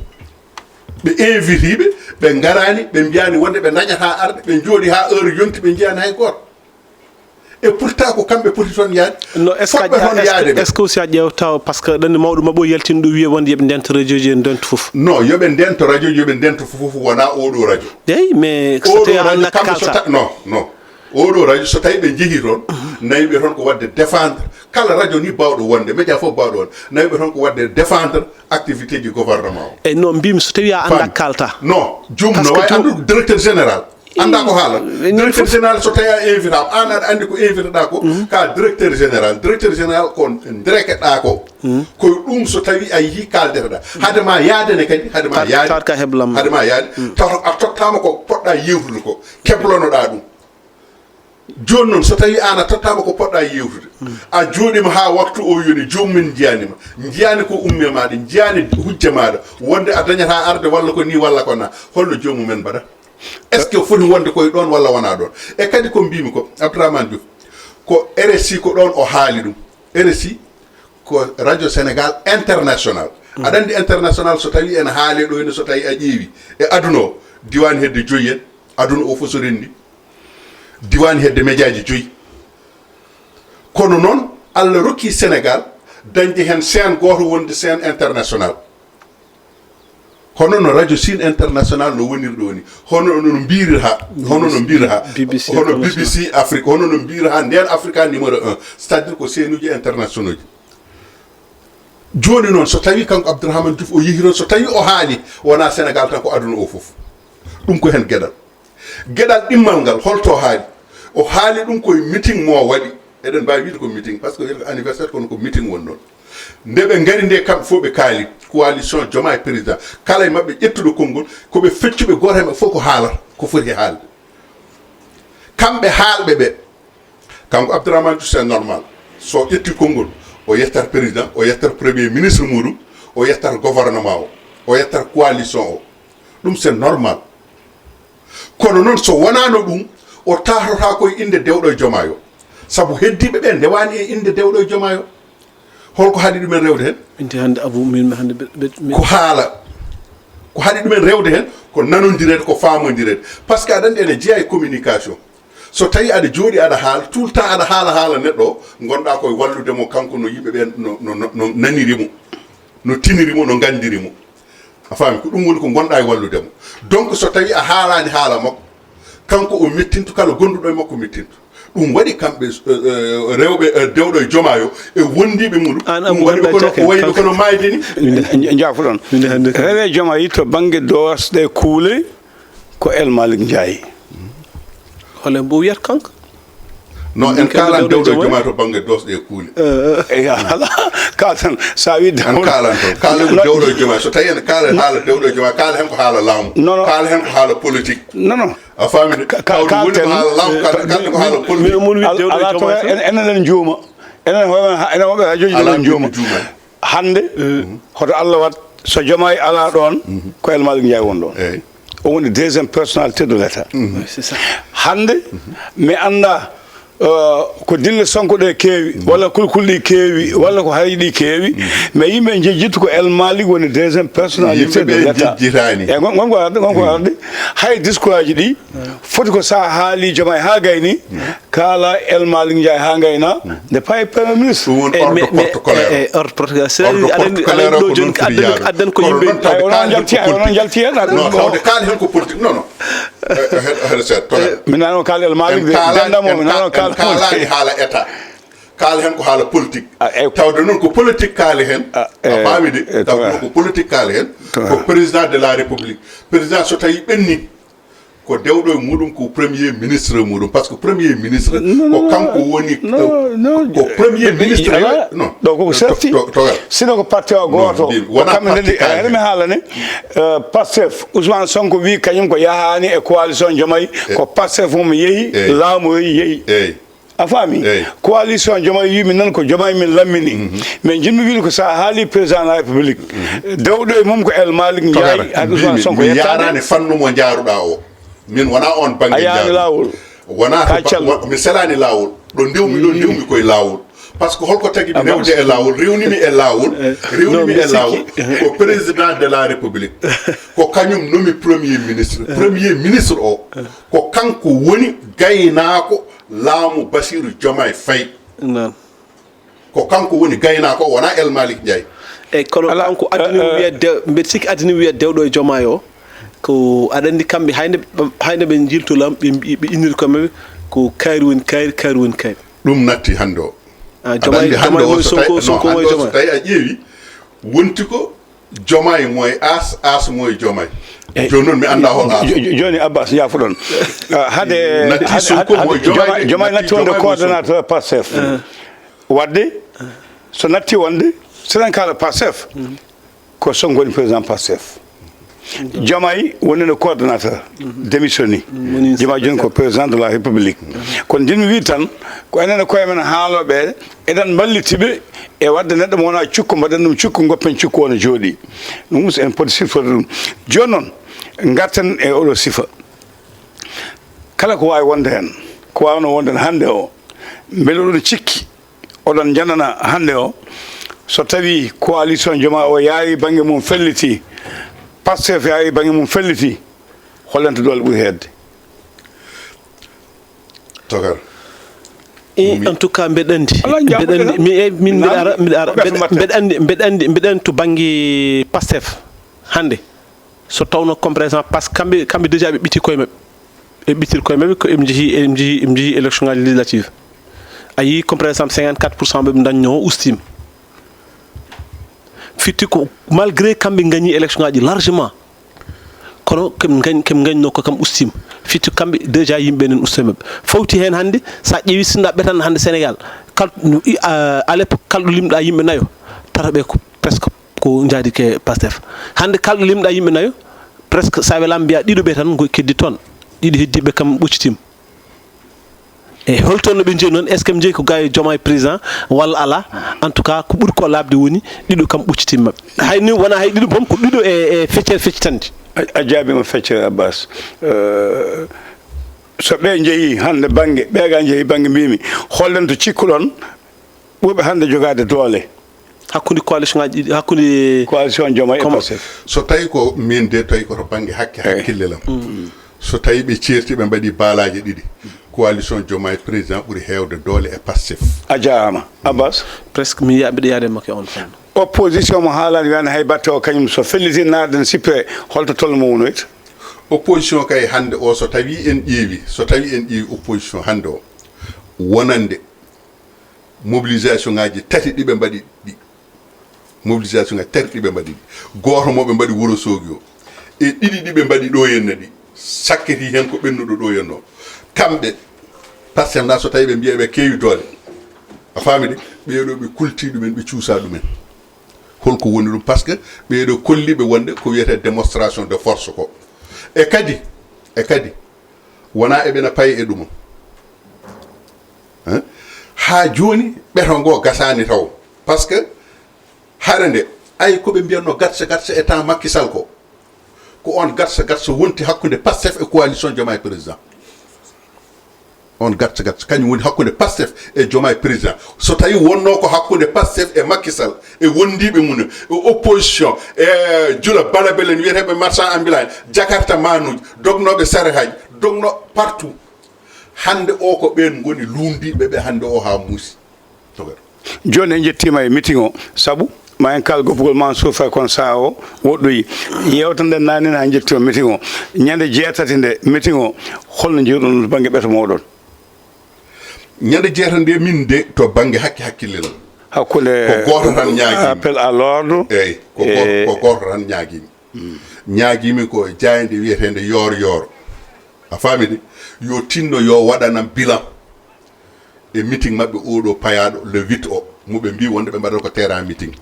Ɓe invitiiɓe, ɓe ngaraani, ɓe mbiyaani wonde ɓe ndañataa arde, ɓe njooɗi haa heure yonti, ɓe njiyaani hay gooto. Et pourtant ko kamɓe poti toon yaade. No, est-ce que a, fotɓe toon est-ce que, yaade ɓe. Est-ce que aussi a ƴeewtaw, parce que ɗanni mawɗo maɓɓe o yaltini ɗo wiya wonde yoɓe ndento radio ji en, ndento fof. Non, yoɓe ndento radio ji, yoɓe ndento fof, fof wonaa oɗo radio. Eyi, mais so oɗo tawi a radio, anndaa kamɓe so kalta. Ta-, non, non. Oɗo radio, so tawi ɓe njehii toon, nawi ɓe toon ko waɗde défendre. Kala radio ni baawɗo wonde, média fof baawɗo wonde, nawi ɓe toon ko waɗde défendre activité ji gouvernement o. Eyi, non, mbimi so tawi a anndaa kalta. Non, joom no waawi anndude directeur général. Annda ko haala. Directeur général, so tawi a invitaama, aan aɗa anndi ko inviteɗaa ko, ka directeur général. Directeur général ko nderekeɗaa ko. Ko ɗum so tawi a yii kaaldeteɗaa. Hade ma yaade ne kadi, hade ma yaade. Tawat ka heblam. Hade ma yaade. Tawata a tottaama ko poɗɗaa yewtude ko. Keblonoɗaa ɗum. Jooni noon, so tawi aan a tottaama ko poɗɗaa yewtude, a jooɗiima haa waktu o yoni, joomum en njiyaani ma, njiyaani ko ummi e maaɗa, njiyaani hujja maaɗa, wonde a dañataa arde walla ko nii walla ko naa, holno joomum en mbaɗata? Est-ce que foti wonde koye ɗoon walla wonaa ɗoon? E kadi ko mbiymi ko, Abdourahmane Diouf, ko R S I ko ɗoon o haali ɗum. R S I ko Radio Sénégal International. Aɗa anndi international so tawi ene haale ɗo henne, so tawi a ƴeewi e aduna o, diwaani hedde joyi en, aduna o fof so renndi, diwaani hedde mejaaji joyi. Kono noon, Allah rokki Sénégal dañde heen chaîne gooto wonde chaîne international. Hono no Radio Chine International no woniri ɗo ni, hono no mbirira, hono no mbirira, B B C hono International. B B C Afrique, hono no mbirira ndeen Africa numéro un, c'est-à-dire ko chaîne uji internationaux ji. Jooni noon, so tawi kanko Abdourahmane Diouf o yehi toon, so tawi o haali, wonaa Sénégal tan, ko aduna o fof. Ɗum ko heen geɗal. Geɗal ɗimmal ngal, holto haali? O haali ɗum koye meeting mo waɗi. Eɗen mbaawi wiide ko meeting, parce que wiyata ko anniversaire, kono ko meeting woni ɗoon. Nde ɓe ngari nde, kamɓe fof ɓe kaali, coalition Diomaye Président. Kala e maɓɓe ƴettuɗo konngol, ko ɓe feccuɓe, gooto e maɓɓe fof ko haalata, ko foti haalde. Kamɓe haalɓe ɓe, kanko Abdourahmane Diouf, c'est normal. So ƴetti konngol, o yettat président, o yettat premier ministre muɗum, o yettat gouvernement o, o yettat coalition o. Ɗum c'est normal. Kono noon, so wonaano ɗum, o taartotaako e innde dewɗo e jomaay o. Sabu heddiiɓe ɓe ndewaani e innde dewɗo e jomaay o. Holko haɗi ɗumen rewde heen? Min te hannde, Abou, min mi hannde ɓe, ɓe, mi Ko haala. Ko haɗi ɗumen rewde heen, ko nanondireede, ko faamondireede. Parce que aɗa anndi ene jeyaa e communication. So tawi aɗa jooɗi aɗa haala, tout le temps aɗa haala haala neɗɗo o, ngonɗaa koye wallude mo, kanko no yimɓe ɓeen no, no, no, no naniri mo, no tiniri mo, no nganndiri mo. A faami, ko ɗum woni ko ngonɗaa e wallude mo. Donc, so tawi a haalaani haala makko, kanko o mettintu, kala gonduɗo e makko mettintu. Ɗum waɗi kamɓe, eh, eh, rewɓe, eh, dewɗo e jomaay o, e wondiiɓe muɗum. Aan, ɗum Abou, waɗi ɓe kono, o wayi ɓe kono maayde ni. Min nde hannde. Njaafo-ɗon. Min nde hannde. Rewɓe jomaay to bannge doosɗe kuule ko El Malick Ndiaye. Hol e mbo wiyata kanko? Non, en kaalan dewɗo e jomaay to bannge doosɗe e kuule. Eyi, alaa. Kaalten, so a wii en kaalan toon. Kaalen ko dewɗo e jomaay. So tawi en kaalen haala dewɗo e jomaay, kaalen heen ko haala laamu. Non, non. Kaalen heen ko haala politique. Non, non. A faami de? Ka-, ka-, tawde woni ko kaalten, haala laamu, kaalten, kaalten ko haala politique. Min, min wii dewɗo e jomaay tan. Enen, enen njuuma. Enen hoore men, enen wonɓe radio ji, enen njuuma. Alaa, min njuumaani. Hannde, hoto Allah waɗ, so jomaay alaa ɗoon, ko El Malick Ndiaye won ɗoon. Eyi. O woni deuxième personnalité de l'État. Oui, c'est ça. Hannde, mi anndaa, euh, ko dille Sonko ɗe keewi, walla kulkul ɗi keewi, walla ko hari ɗi keewi, mais yimɓe njejjittu ko El Malick woni deuxième personnalité de l'État. Yimɓe ɓe njejjitaani. Eyi, ngon-, ngonko arde, ngonko arde. Hay discours aji ɗi, foti ko so a haali jomaay haa gayni, kaala El Malick Ndiaye haa ngayna, nde payi Premier ministre. Ɗum woni ordre protocolaire. Eh, mais, mais, eh, eh, ordre protocolaire. C'est-à-dire, aɗa anndi, aɗa anndi ɗo jooni ko addan, addan ko yimɓe. Ay, onon njalti, ay, onon njalti heen, non, tawde kaali heen ko politique. Non, non. Eh, eh, heɗo, heɗo seeɗa, to. Eh, mi nanaano kaali El Malick de, dennda mo, mi nanaano kaali. En kaalaani haala État. Kaala heen ko haala politique. Ah, eh. Tawde noon ko politique kaali heen. Ah, a faami de? Eh, tawde noon ko politique kaali heen. Ko président de la République. Président so tawi ɓenni, ko dewɗo e muɗum, ko premier ministre e muɗum. Parce que premier ministre, ko kanko woni, ko premier ministre, non. Ɗo koko serti. To, to, to, sino ko parti o gooto, wonaa kamɓe parti ndendi, kaali heen. Mi haalane, euh, Pastef, Ousmane Sonko wii kañum ko yahaani e coalition Diomaye, ko Pastef mum yehi, laamu yehi, yehi. Eyi. A faami? Eyi. Coalition Diomaye wii min nan ko Diomaye min lammini. Min njiɗmi wiide ko so a haali président de la République, dewɗo e mum ko El Malick Ndiaye, ak Ousmane Sonko. Mi yettaani. Yaaraani fannu mo njaaruɗaa o. Min wonaa oon bannge. A yahaani laawol. Wonaa to ba-, wa-, mi selaani laawol. Ɗo ndewmi, ɗo ndewmi koye laawol. Parce que holko tagi mi rewde e laawol, rewnimi e laawol, rewnimi e laawol, ko président de la République. Ko kañum nomi premier ministre. Premier ministre o, ko kanko woni gaynaako laamu Bassirou Diomaye Faye. Noon. Ko kanko woni gaynaako o, wonaa El Malick Ndiaye. Eyi, kono kanko addani mo wiya de-, mbeɗa sikki addani mo wiya dewɗo e jomaay o. Ko aɗa anndi kamɓe, hay nde, hay nde ɓe njilto lam, ɓe mbi-, ɓe inniri ko maɓɓe ko kaari woni kaari, kaari woni kaari. Ɗum natti hannde o. Ah, aɗa anndi hannde o, so tawi, Sonko, non, Sonko hannde o, so tawi a ƴeewi, wonti ko Jomay moy As, As moy Jomay. Jooni noon mi annda hol As. Jooni Abbas, yaafuɗon. Hade Natti Sonko moy Jomay, Jomay natti wonde coordonnateur Pastef. Wadde so natti wonde, so tan kala Pastef, ko Sonko woni président Pastef. Jomay woni no coordonnateur, démissionné. Jomay jooni ko président de la République. Kono jinmi wi tan, ko enen e koye men haalooɓe, eɗen mballiti ɓe e wadde neɗɗo mo wona cukko, mbaɗen ɗum cukko, goppen cukko wona jooɗi. Ɗum so en poti siforde ɗum. Jooni noon, ngarten e oɗo sifa. Kala ko waawi wonde heen, ko waawno wonde heen hannde o, mbele oɗon cikki, oɗon njanana hannde o, so tawi coalition Jomay o yaari bannge mum felliti, Pastef yaari bannge mum felliti, hollanto doole ɓuri heedde? Tokar. En tout cas, mbeɗa anndi. Mbeɗa anndi, mi, eh, min mbeɗa ara, mbeɗa ara, mbeɗa anndi, mbeɗa anndi, mbeɗa anndi to bannge Pastef hannde. So tawno, comme par exemple, parce que kamɓe, kamɓe déjà ɓe ɓitti koye maɓɓe. Ɓe ɓittiri koye maɓɓe ko eɓe njehi, eɓe njehi, eɓe njehi élection ngaji législative. A yii, comme par exemple, cinquante-quatre pour cent ɓe ɓe dañno o ustima. Fitti ko malgré kamɓe gañi élection ngaji largement, kono keɓe gañ, keɓe gañno ko kam ustima. Fitti kamɓe déjà yimɓe nen usta maɓɓe. Fawti heen hannde, sa ƴeewi sinda ɓetan hannde Sénégal, kal, à l'époque, kalɗo limɗa yimɓe nayo, tata ɓe ko presque ko njaadi ke Pastef. Hannde kalɗo limɗa yimɓe nayo, presque sa welama mbiya ɗiɗo ɓe tan ko keddi toon. Ɗiɗo heddiɓe kam ɓoccitima. E holto no ɓe njeyi noon? Est ce que ɓe njeyi ko gay Jomay président walla ala? En tout cas, ko ɓuri ko labde woni ɗiɗo kam ɓoccitima maɓɓe. Hay ni wona hay ɗiɗo boom, ko ɗiɗo e, e feccere feccitande. A, a jaabima feccere, Abbas. Euh, so ɓe njeyi hannde bannge, ɓe ga njeyi bannge mbimi, hollen to cikkuɗon ɓurɓe hannde jogaade doole? Hakkunde coalition ngaji ɗiɗi, hakkunde coalition Jomay e Pastef. So tawi ko min de, tawi ko to bannge hakke, hakkille lam. So tawi ɓe ceerti, ɓe mbaɗi baalaaje ɗiɗi, coalition Jomay président ɓuri heewde doole e Pastef. A jaaraama. Abbas? Presque mi yiya, mbiɗa yaade makko e on fannu. Opposition mo haalani wiyani hay batte o, kañum so felliti naatden sippe, holto tolno mo wonoyta? Opposition kay hannde o, so tawi en ƴeewi, so tawi en ƴeewi opposition hannde o, wonande mobilisation ngaji tati ɗi ɓe mbaɗi ɗi. Mobilisation ngaji tati ɗi ɓe mbaɗi ɗi. Gooto mo ɓe mbaɗi Wuro Soogi o. E ɗiɗi ɗi ɓe mbaɗi ɗo henna ɗi. Sakkiti heen ko ɓennuɗo ɗo henno. Kamɓe, Pastef na so tawi ɓe mbiya ɓe keewi doole. A faami de? Ɓeeɗo ɓe kulti ɗumen, ɓe cuusa ɗumen. Holko woni ɗum? Parce que ɓeeɗo kolli ɓe wonde ko wiyetee démonstration de force ko. E kadi, e kadi, wona eɓena paye e ɗum. Hein? Haa jooni, ɓeto ngo gasaani taw. Parce que hare nde, ay ko ɓe mbiyatno gatsa gatsa e temps Macky Sall ko, ko on gatsa gatsa wonti hakkunde Pastef e coalition Diomaye Président. On gatsa gatsa, kañum woni hakkunde Pastef e Diomaye Président. So tawi wonno ko hakkunde Pastef e Macky Sall, e wondiiɓe mum, e opposition, e jula balabelen, wiyeteeɓe marchand ambulant, jakarta manuji, dognooɓe sarehaaji, dogno partout. Hannde o ko ɓeen ngoni luundiiɓe ɓe hannde o haa muusi. Jooni en njettiima e meeting o, sabu ma en kaal goppugol Mansour Faye, kono sahaa o woɗɗoyi. Yeewtere nde naanni na njettiima meeting o. Ñande jeetati nde meeting o, holno njiiruɗon ɗum to bannge ɓeto mooɗon? Ñande jeetati nde min de to bannge hakke hakkille lan. Hakkunde ko gooto tan ñaagimi. Appel à l'ordre. Eyi, ko gooto, e ko gooto tan ñaagimi. Ñaagimi ko jaaynde wiyeteende Yoor Yoor. A faami de? Yo tinno yo waɗanam bilan e meeting maɓɓe oɗo payaaɗo le huit o, mo ɓe mbi wonde ɓe mbaɗata ko terrain meeting.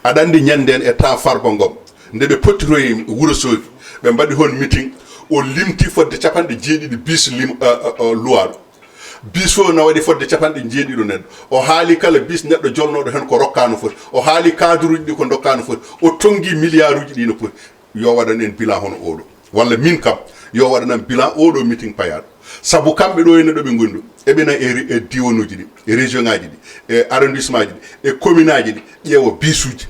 Aɗa anndi ñande en e temps Farba Ngom, nde ɓe pottitoyi Wuro Soogi, ɓe mbaɗi hon meeting, o limti fodde capanɗe jeeɗiɗi bis lim-, uh, uh, uh, luwaaɗo. Bis fof na waɗi fodde capanɗe jeeɗiɗo neɗɗo. O haali kala bis neɗɗo jolnooɗo heen ko rokkaa no foti. O haali cadre uji ɗi ko ndokkaa no foti. O tonngi milliard uji ɗi no poti. Yo waɗan en bilan hono oɗo. Walla min kam, yo waɗanam bilan oɗo meeting payaaɗo. Sabu kamɓe ɗo henne ɗo ɓe ngoni ɗo, eɓe na e re-, e diiwanuuji ɗi, e région ngaji ɗi, e arrondissement ji ɗi, e commune aji ɗi, ƴeewa bisuuji.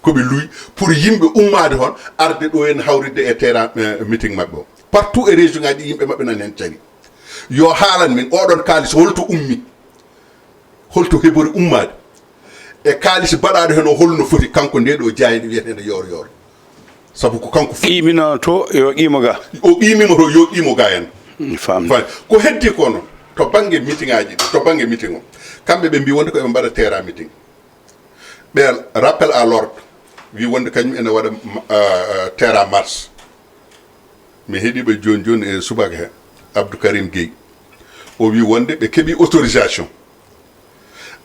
Ko ɓe luwi pour yimɓe ummaade hon, arde ɗo henne hawritde e terrain, eh, meeting maɓɓe o. Partout e région ngaji ɗi yimɓe maɓɓe nan heen cari. Yo haalan min, oɗon kaalis holto ummi? Holto hebori ummaade? E kaalis baɗaaɗo heen o, holno foti kanko nde ɗo jaaynde wiyeteende Yoor Yoor? Sabu ko kanko foti. Qiimino to, yo qiimo ga. O qiimima to, yo qiimo ga heen. Mi faami. Faami. Ko heddi ko noon, to bannge meeting aji ɗi, to bannge meeting o, kamɓe ɓe mbi wonde ko eɓe mbaɗa terrain meeting. Ɓe rappel à l'ordre. Wi wonde kañum ene waɗa ma- ah, ah, terrain marche. Mi heɗi ɓe joni joni e subaka he, Abdou Karim Gueye. O wi wonde ɓe keɓi autorisation,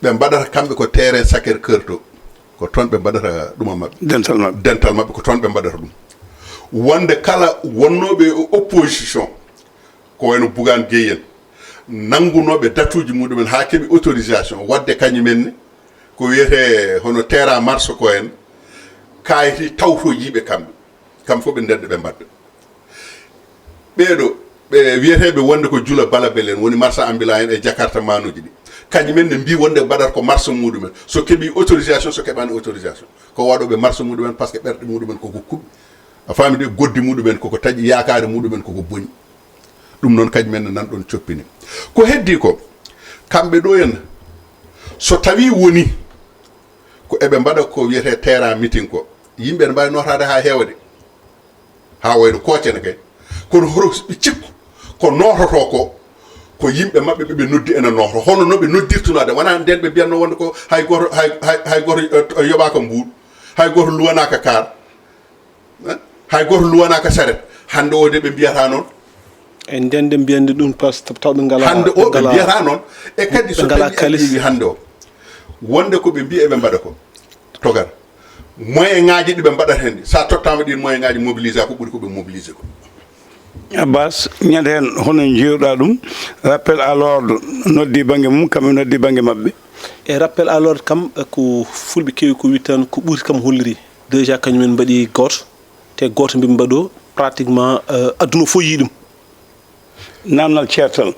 ɓe mbaɗata kamɓe ko terrain Sacré Cœur to, ko toon ɓe mbaɗata ɗuma maɓɓe. Dental maɓɓe. Dental maɓɓe ko toon ɓe mbaɗata ɗum. Wonde kala wonnooɓe e opposition, ko wayno Bougane Gueye en, nanngunooɓe datuuji muɗumen haa keɓi autorisation waɗde kañumen ne ko wiyetee hono terrain marche ko en, kaayiti tawtojiiɓe kamɓe. Kam fof ɓe ndende ɓe mbadda. Ɓeeɗo, ɓe wiyeteeɓe wonde ko jula balabel en, woni marchand ambulant en e jakarta manuuji ɗi. Kañumen ne mbii wonde mbaɗata ko marche muɗumen. So keɓi autorisation, so keɓaani autorisation. Ko waɗooɓe marche muɗumen, parce que ɓerɗe muɗumen koko kuɓɓi. A faami de, goddi muɗumen koko taƴi, yaakaare muɗumen koko boni. Ɗum noon kañumen ne nan ɗon coppini. Ko heddi ko, kamɓe ɗo en, so tawi woni ko eɓe mbaɗa ko wiyetee terrain meeting ko, yimɓe ne mbaawi nootaade haa heewa de. Haa wayno kooce ne kay. Kono hoto ɓe cikku ko noototoo ko, ko yimɓe maɓɓe ɓe ɓe noddi ene nooto. Hono no ɓe noddirtunoode, wonaa ndeen ɓe mbiyatnoo wonde ko hay gooto, hay, hay, hay gooto, eh, yoɓaaka mbuuɗu, hay gooto luwanaaka kaar, eh, hay gooto luwanaaka saret. Hannde o de ɓe mbiyata noon. E ndeen de mbiyande ɗum, parce que taw ɓe ngalaa, hannde o ɓe ɓe ngalaa, mbiyata noon. E kadi ɓe so ngalaa tawi a kalis. Ƴeewi hannde o, wonde ko ɓe mbiyi eɓe mbaɗa ko, togar. Moyen ŋaaji ɗi ɓe mbaɗata heen ɗi, so a tottaama ɗiin moyen ŋaaji mobilisé ko ɓuri ko ɓe mobilisé ko. Abbas, ñande heen, hono njiiruɗaa ɗum, rappel à l'ordre noddi bannge mum, kamɓe noddi bannge maɓɓe? E rappel à l'ordre kam, ko fulɓe keewi ko wiy tan, ko ɓuri kam holliri. Déjà, kañum en mbaɗi gooto, te gooto mbi mbaɗo, pratiquement, euh, adduna fof yii ɗum. Naamnal ceertal.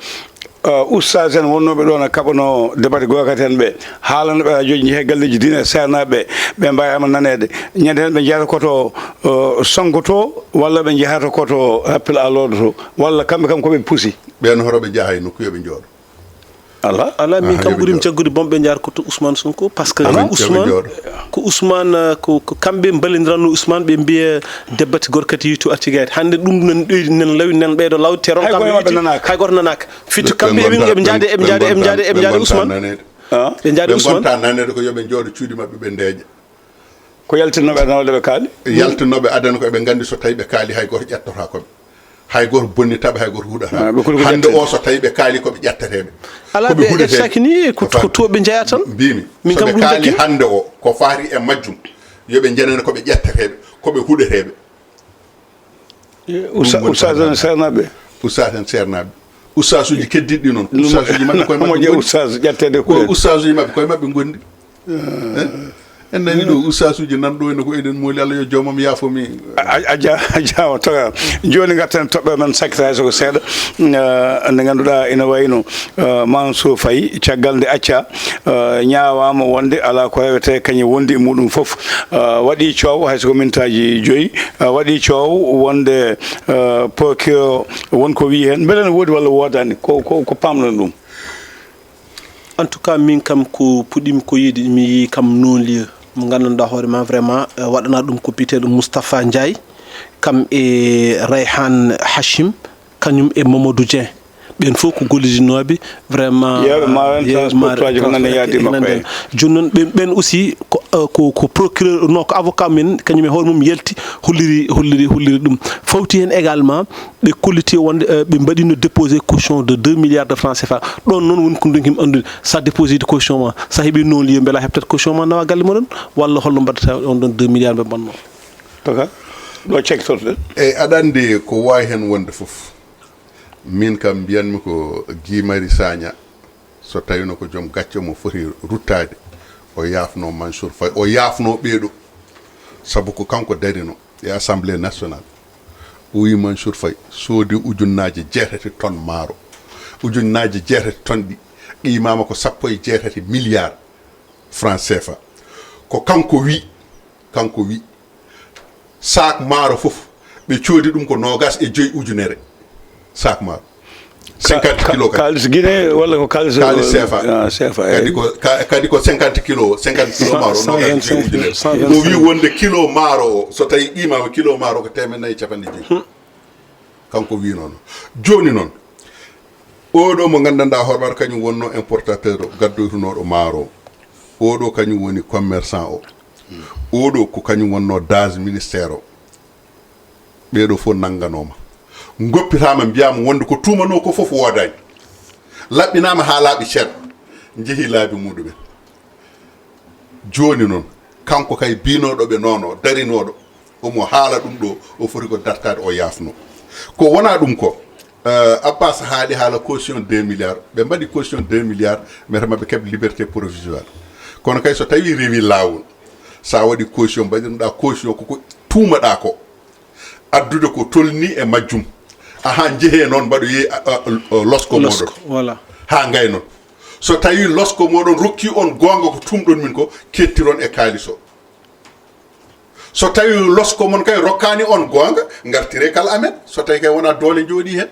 Uh, ustaas en wonnooɓe ɗo na kaɓanoo debate gookat en ɓe, haalana ɓe rajoji, njehee galleeji diine e seernaaɓe ɓe, ɓe mbaawaama naneede. Ñande heen ɓe njahata koto, uh, Sonko to, walla ɓe njahata koto rappel à l'ordre to, walla kamɓe kam ko ɓe pusi? Ɓeen hoto ɓe njaha e nokku, yo ɓe njooɗo. Alaa? Alaa, min kam ɓuri mi jaggude boom ɓe njaar ko to Ousmane Sonko, parce que ko Ousmane, ko Ousmane, uh, ko, ko kamɓe mballindiranno Ousmane, ɓe mbiya debate gorkati to artigayde. Hannde ɗum nan ɗoydi, nan lawi, nan ɓeydo lawde, te ron kam ɓe nanaaka. Hay gooto nanaaka. Fitto kamɓe eɓe, eɓe njaade, eɓe njaade, eɓe njaade, eɓe njaade Ousmane. Ɓe ngonta naneede ko yo ɓe njooɗo cuuɗi maɓɓe, ɓe ndeeƴa. Ko yaltinnooɓe adana walla ɓe kaali? Yaltinnooɓe adana ko eɓe nganndi so tawi ɓe kaali hay gooto ƴettotaako ɓe. Hay gooto bonnitaɓe, hay gooto huɗata. Hannde o so tawi ɓe kaali ko ɓe ƴetteteeɓe. Alaa, ɓe ƴettaaki ni, ko to ɓe njeyaa tan. Mbimi, min kam ɗum kaali hannde o, ko faati e majjum, yo ɓe njanane ko ɓe ƴetteteeɓe, ko ɓe huɗeteeɓe. Ustaas en seernaaɓe. Ustaas en seernaaɓe. Ustaasuuji keddiɗi noon. Ustaasuuji maɓɓe koye maɓɓe ngondi. Ustaas ƴetteede ko ustaasuuji maɓɓe koye maɓɓe ngondi. Eh? En nani ɗo ustaasuuji nan ɗo ene ko eɗen mooli, Allah yo joomam yaafo mi. A jaama toga. Jooni ngarten toɓɓe men sakkitaade so ko seeɗa. Eh, nde ngannduɗaa ina wayno, eh, Mansour Faye, caggal nde acca, eh, ñaawaama wonde alaa ko rewetee kañum wondi e muɗum fof. Eh, waɗi coow hay so ko mintaaji joyi, eh, waɗi coow wonde, eh, procureur won ko wiyi heen. Mbele ne woodi walla woodaani? Ko, ko, ko paamɗon ɗum? En tout cas, min kam ko puɗɗimi ko yiide, mi yii kam non-lieu mo nganndanɗaa hoore ma vraiment, eh, waɗanaa ɗum ko biyeteeɗo Moustapha Ndiaye, kam e Rayhan Hachim, kañum e Mamadou Dieng. Ɓeen fof ko gollidinooɓe vraiment. Yeewɓe maaro en, transportaaji ko nande yaadi makko en. Jooni noon ɓeen, ɓeen aussi ko, eh, ko, ko procureur, non, ko avocat men, kañum e hoore mum yalti, holliri, holliri, holliri ɗum. Fawti heen également, ɓe kolliti wonde, eh, ɓe mbaɗino déposé caution de deux milliards de francs C F A. Ɗoon noon woni ko ndonki mi anndude. So a déposé de caution ma, so a heɓi non-lieu, mbela a heɓtat caution ma nawa galle moɗon, walla holno mbaɗata on ɗon deux milliards ɓe mbaɗno? Toga, ɗo cektorɗen. Eyi, aɗa anndi ko waawi heen wonde fof. Min kam mbiyanmi ko Guy Marius Sagna, so tawino ko joom gacce mo foti ruttaade, o yaafno Mansour Faye, o yaafno ɓeeɗo, sabu ko kanko darino e Assemblée nationale. O wi Mansour Faye soodi ujunnaaje jeetati tonnes maaro. Ujunnaaje jeetati tonnes ɗi qiimaama ko sappo e jeetati milliards francs C F A. Ko kanko wi, kanko wi, saak maaro fof, ɓe coodi ɗum ko noogas e joyi ujunere. Saak maaro. Cinquante kilos kadi. Kaalis Guinée walla ko kaalis? Kaalis C F A. Ah, C F A, kadi eyi. Ko, ka-, kadi ko cinquante kilos, cinquante kilos maaro, noogas e joyi ujunere. Cent vingt-cinq. O wi wonde kilo maaro o, so tawi qiimaama kilo maaro ko teemeɗɗe nayi e capanɗe joyi. Hmm. Kanko wi noon. Jooni noon, oɗo mo nganndanɗaa hoore maaro kañum wonno importateur o, gaddoytunooɗo maaro o. Oɗo kañum woni commerçant o. Oɗo ko kañum wonno daas ministère o. Ɓeeɗo fof nannganooma. Ngoppitaama, mbiyaama wonde ko tuumanoo ko fof woodaani. Laɓɓinaama haa laaɓi cer, njehi laabi muɗumen. Jooni noon, kanko kay biinooɗo ɓe noon o, darinooɗo, omo haala ɗum ɗo, o foti ko dartaade, o yaafno. Ko wonaa ɗum ko, eh, Abbas haali haala caution deux milliards. Ɓe mbaɗi caution deux milliards, mais maɓɓe keɓ liberté provisoire. Kono kay so tawii rewi laawol, so a waɗi caution, mbaɗirɗaa caution ko ko tuumaɗaa ko. Addude ko tolni e majjum. Ahaa, njehee noon, mbaɗoyee, a, a, a, losko mooɗon. Losko, voilà. Haa ngaynon. So tawii losko mooɗon rokki on goonga ko tuumɗon min ko, kettiron e kaalis o. So tawii losko mon kay rokkaani on goonga, ngartiree kala amen. So tawii kay wonaa doole njooɗii heen.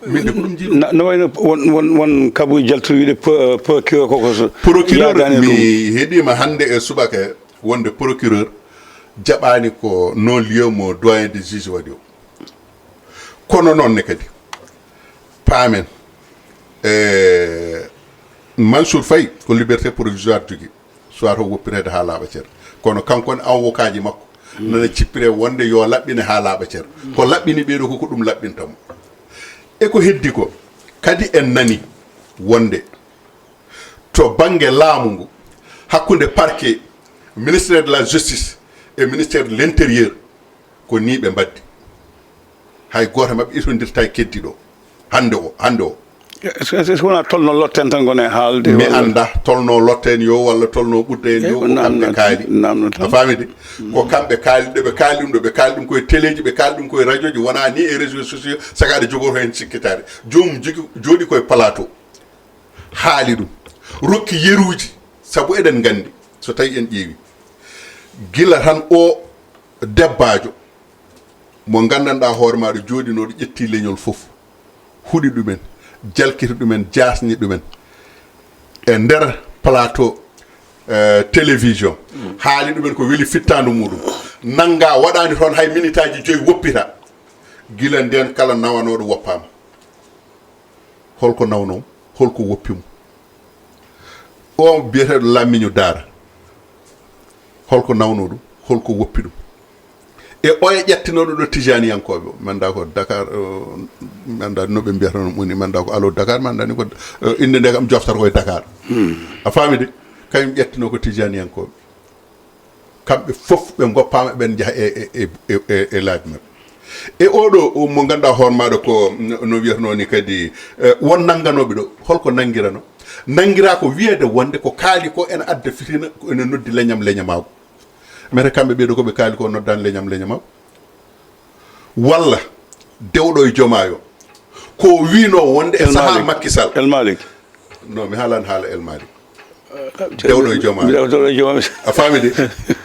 Min de ko ɗum njiɗmi. Na-, no wayno won, won, won kabu jaltuɗo wiide pro-, procureur koko so Procureur, yaadaani e mi ɗum. Heɗiima hannde e subaka wonde procureur jaɓaani ko non-lieu mo doyen des juges waɗi o. Kono noon ne kadi, paamen, e, Mansour Faye ko liberté provisoire jogii, soit o woppireede haa laaɓa cer. Kono kanko ne, avocat ji makko nana cippiree wonde yo laɓɓine haa laaɓa cer. Ko laɓɓini ɓeeɗo ko ko ɗum laɓɓinta mo. E ko heddi ko, kadi en nani wonde to bannge laamu ngu, hakkunde parquet, ministère de la justice e ministère de l'intérieur, ko nii ɓe mbaddi. Hay gooto maɓɓe itondirtaa e keddiiɗo hannde o, hannde o. Est-ce que, est-ce que wonaa tolno lotten tan ngoni e haalde? Mi walla? Annda tolno lotten yo, walla tolno ɓudda en yo, ko kamɓe kaali. A faami de? Ko kamɓe kaali, ɗo ɓe kaali ɗum, ɗo ɓe kaali ɗum koye teleeji, ɓe kaali ɗum koye rajooji, wonaa ni e réseaux sociaux, saka aɗa jogoro heen sikkitaare. Joomum jogi, jooɗi koye plateau. Haali ɗum. Rokki yeruuji, sabu eɗen nganndi, so tawii en ƴeewi, gila tan o debbaajo mo nganndanɗaa hoore maaɗa jooɗinooɗo ƴetti leñol fof, huɗi ɗumen, jalkiti ɗumen, jaasni ɗumen e nder plateau, eh, télévision, haali ɗumen ko weli fittaandu muɗum, nannga waɗaani toon hay minitaaji joyi woppita, gila ndeen kala nawanooɗo woppaama. Holko nawno mo? Holko woppi mo? O biyeteeɗo Lammiño Daara, holko nawno ɗum? Holko woppi ɗum? E oya ƴettinooɗo ɗo Tijaniyankooɓe o, mi annda ko Dakar, eh, mi annda no ɓe mbiyata ɗum woni, mi annda ko Allo Dakar, mi annda ni ko, eh, innde nde kam joftata koye Dakar. A faami de? Kañum ƴettinoo ko Tijaniyankooɓe. Kamɓe fof ɓe ngoppaama, ɓen njaha e, e, e, e, e, e laabi maɓɓe. E oɗo, o mo ngannduɗaa hoore maaɗa ko no, no wiyatnoo ni kadi, eh, won nannganooɓe ɗo, holko nanngirano? Nanngiraa ko wiyeede wonde ko kaali ko ene adda fitina, ko ene noddi leñam leñamaagu. Mete kamɓe ɓee ɗo ko ɓe kaali ko noddaani leñam leñamaagu? Walla dewɗo e jomaayo ko wiinoo wonde e El sahaa Malik. Macky Sall. El Malik. Non, mi haalan haala El Malik. Dewɗo e jooma. Dewɗo e jooma. A faami de?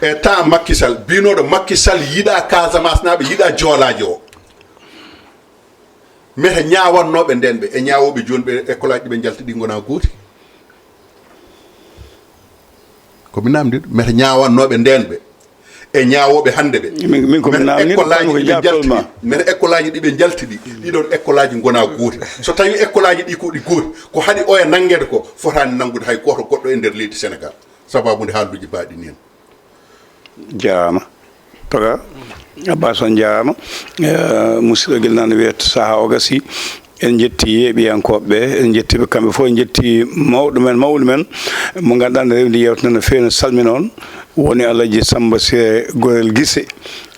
E temps Macky Sall, biinooɗo Macky Sall yiɗaa Casamance naaɓe, yiɗaa joolaajo o. Mete ñaawannooɓe ndeen ɓe, e ñaawooɓe jooni ɓe, école aji ɗi ɓe njalti ɗi ngonaa gooti. Ko mi naamndi ɗum. Mete ñaawannooɓe ndeen ɓe, e ñaawooɓe hannde ɓe. Min, min ko mi naamndi ɗum, école aji ɗi ɓe njalti ɗi, mete école aji ɗi ɓe njalti ɗi, ɗiɗon école aji ngonaa gooti. So tawii école aji ɗi ko ɗi gooti, ko haɗi oya nanngeede ko, fotaani nanngude hay gooto goɗɗo e nder leydi Senegaal. Sababu nde haalduuji baaɗi ni en. Jaaraama. Toga, Abbas on jaaraama. Eh, musidɗo gila nana wiyata sahaa o gasi. En njetti yeeɓiyankooɓe ɓe, en njetti ɓe kamɓe fof, en njetti mawɗo men, mawɗo men, mo ngannduɗaa ne rewndi yewtere no feewi, no salmina on. Woni Alaji Samba Sire Gorel Gise,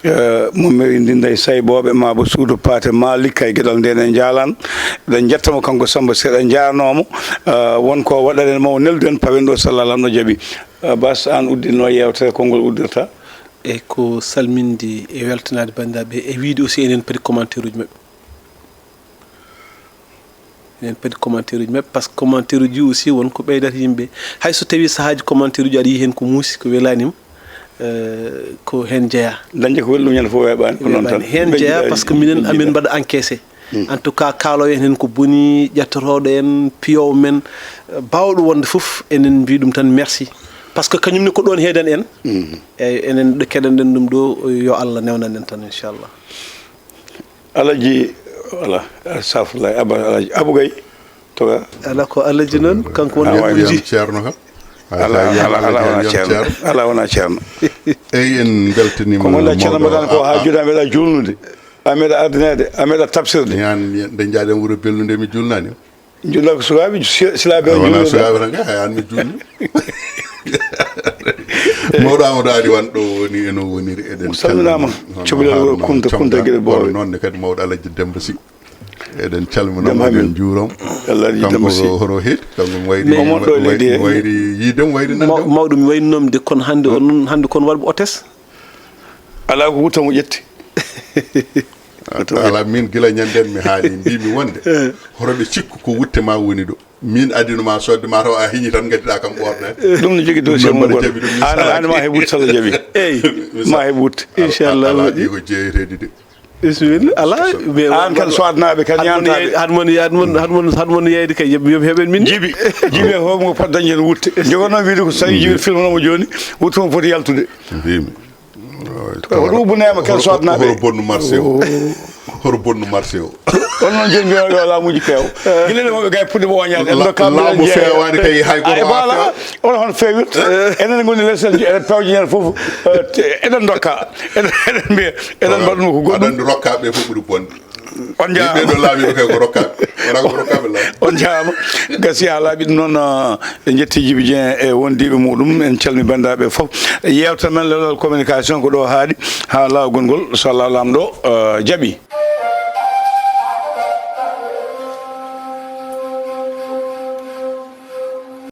eh, mo mairie Ndinda e Saybooɓe, maa bo suudu Paate Malik, kay geɗal nden en njaalan. Eɗen njetta mo kanko Samba Sire, en njaarnoo mo. Eh, won ko waɗaɗen mo, o neldu en, pawen ɗo, so Allah Laamɗo jaɓi. Eh, Bas, aan uddinno yewtere, konngol uddirta. E ko salminde e weltanaade banndiraaɓe, e wiyde aussi enen padi commentaire uji maɓɓe. Enen padi commentaire uji maɓɓe, par ce que commentaire uji aussi won ko ɓeydata yimɓe. Hay so tawii sahaaji commentaire uji aɗa yiyi heen ko muusi, ko welaani ma, eh, ko heen jeyaa. Dañde ko weli ɗum ñande fof weeɓaani, ko noon tan. Weeɓaani. Heen jeyaa, par ce que minen, amin mbaɗa encaissé. Hmm. En tout cas, kaaloowo en heen ko boni, ƴettotooɗo en, piyoowo men, eh, baawɗo wonde fof, enen mbiya ɗum tan merci. Par ce que kañum ne ko ɗoon heedan en. Hmm. Eeyi, enen ɗo keɗanɗen ɗum ɗo, yo Allah newnan en tan, inchallah. Alaji, voilà, astafurlah, Abba, Alaji Abou Gaye, toga. Ala ko Alaji noon, kanko woni Ah, waay, Abou Ji. Ceerno kam. Ala, ala, ala wona ceerno. Ala wona ceerno. Eyi, en mbeltaniima. Ko ngonɗaa ceerno mbaɗaani ko haa jooni, a meeɗaa juulnude, a meeɗaa ardineede, a meeɗaa tafsirde. Ñaan nde njaaɗen wuro bellu nde mi juulnaani. Juulɗaa ko sukaaɓe, si-, silaaɓe. A wonaa juulnude. Sukaaɓe tan, kay, hay aan mi juulnu. Mawɗo Amadou Ali Wane ɗo woni, eno woniri, eɗen calmina. Salminaama. Hono cubalel Haruna Kunta, Comda, Kunta Gede Boowe. Noon ne kadi mawɗo Alaji Demba Sy. Eɗen calmina mo, eɗen njuuroo mo. Kanko ko horo heedi, kanko mo wayri, mo moƴƴo e leydi he. Wayri yiide mo, wayri nande mo. Mawɗo, mi waynooma de, kono hannde o noon, hannde kono waɗ mo otes. Alaa ko wutto mo ƴetti. Alaa, min gila ñanden mi haali, mbiimi wonde, eh, hoto ɓe cikku ko wutte ma woni ɗo. Min adinu ma sodde ma taw a hiñi tan, ngaddiɗaa kam ɓoornaade. Ɗum no jogii dossier mum goɗɗo. An, an ma heɓ wutte so Allah jaɓi. Eyi. Ma heɓ wutte. Inchallah. Alaa, ɗi ko jeeyeteeɗi de. Bisimilla, alaa. Aan kan, so adnaaɓe kan, yantaaɓe. Haɗ mon, haɗ mon, haɗ mon, haɗ mon yeyde kay, yo, yo heɓen min. Jibi, jibi e hoore mum, foti dañde heen wutte. Jogonoo wiide ko so tawii jibi filmnoo mo jooni, wutte mum foti yaltude. Mbimi. Ko ɗum ubbuneema kan, so adnaaɓe. Horo bonnu marché o? Horo bonnu marché o? On noon jooni mbiyo yo laamuuji peew. Gila ne moɓe gay puɗɗi ɓooñaade. En ndokkaa laamu feewaani kay, hay gooto. Ay, voilà. On hon feewirta. Enen ngoni les, eɗen pewja ñande fof, eh, te-, eɗen ndokka. Eɗen, eɗen mbiya, eɗen mbaɗa ɗum ko goɗɗum. Aɗa anndi rokkaaɓe fof ɓuri bonde. On njaaraama. Ɓee ɗo laamiiɓe kay ko rokkaaɓe. Wonaa ko rokkaaɓe laamu. On njaaraama. Gasi haa laaɓi ɗum noon, eh, en njetti Djiby Dieng e wondiiɓe muɗum. En calmi banndiraaɓe fof. Yeewtere men Leɗɗal Communication ko ɗo haaɗi haa laawol ngol, so Allah Laamɗo, eh, jaɓi.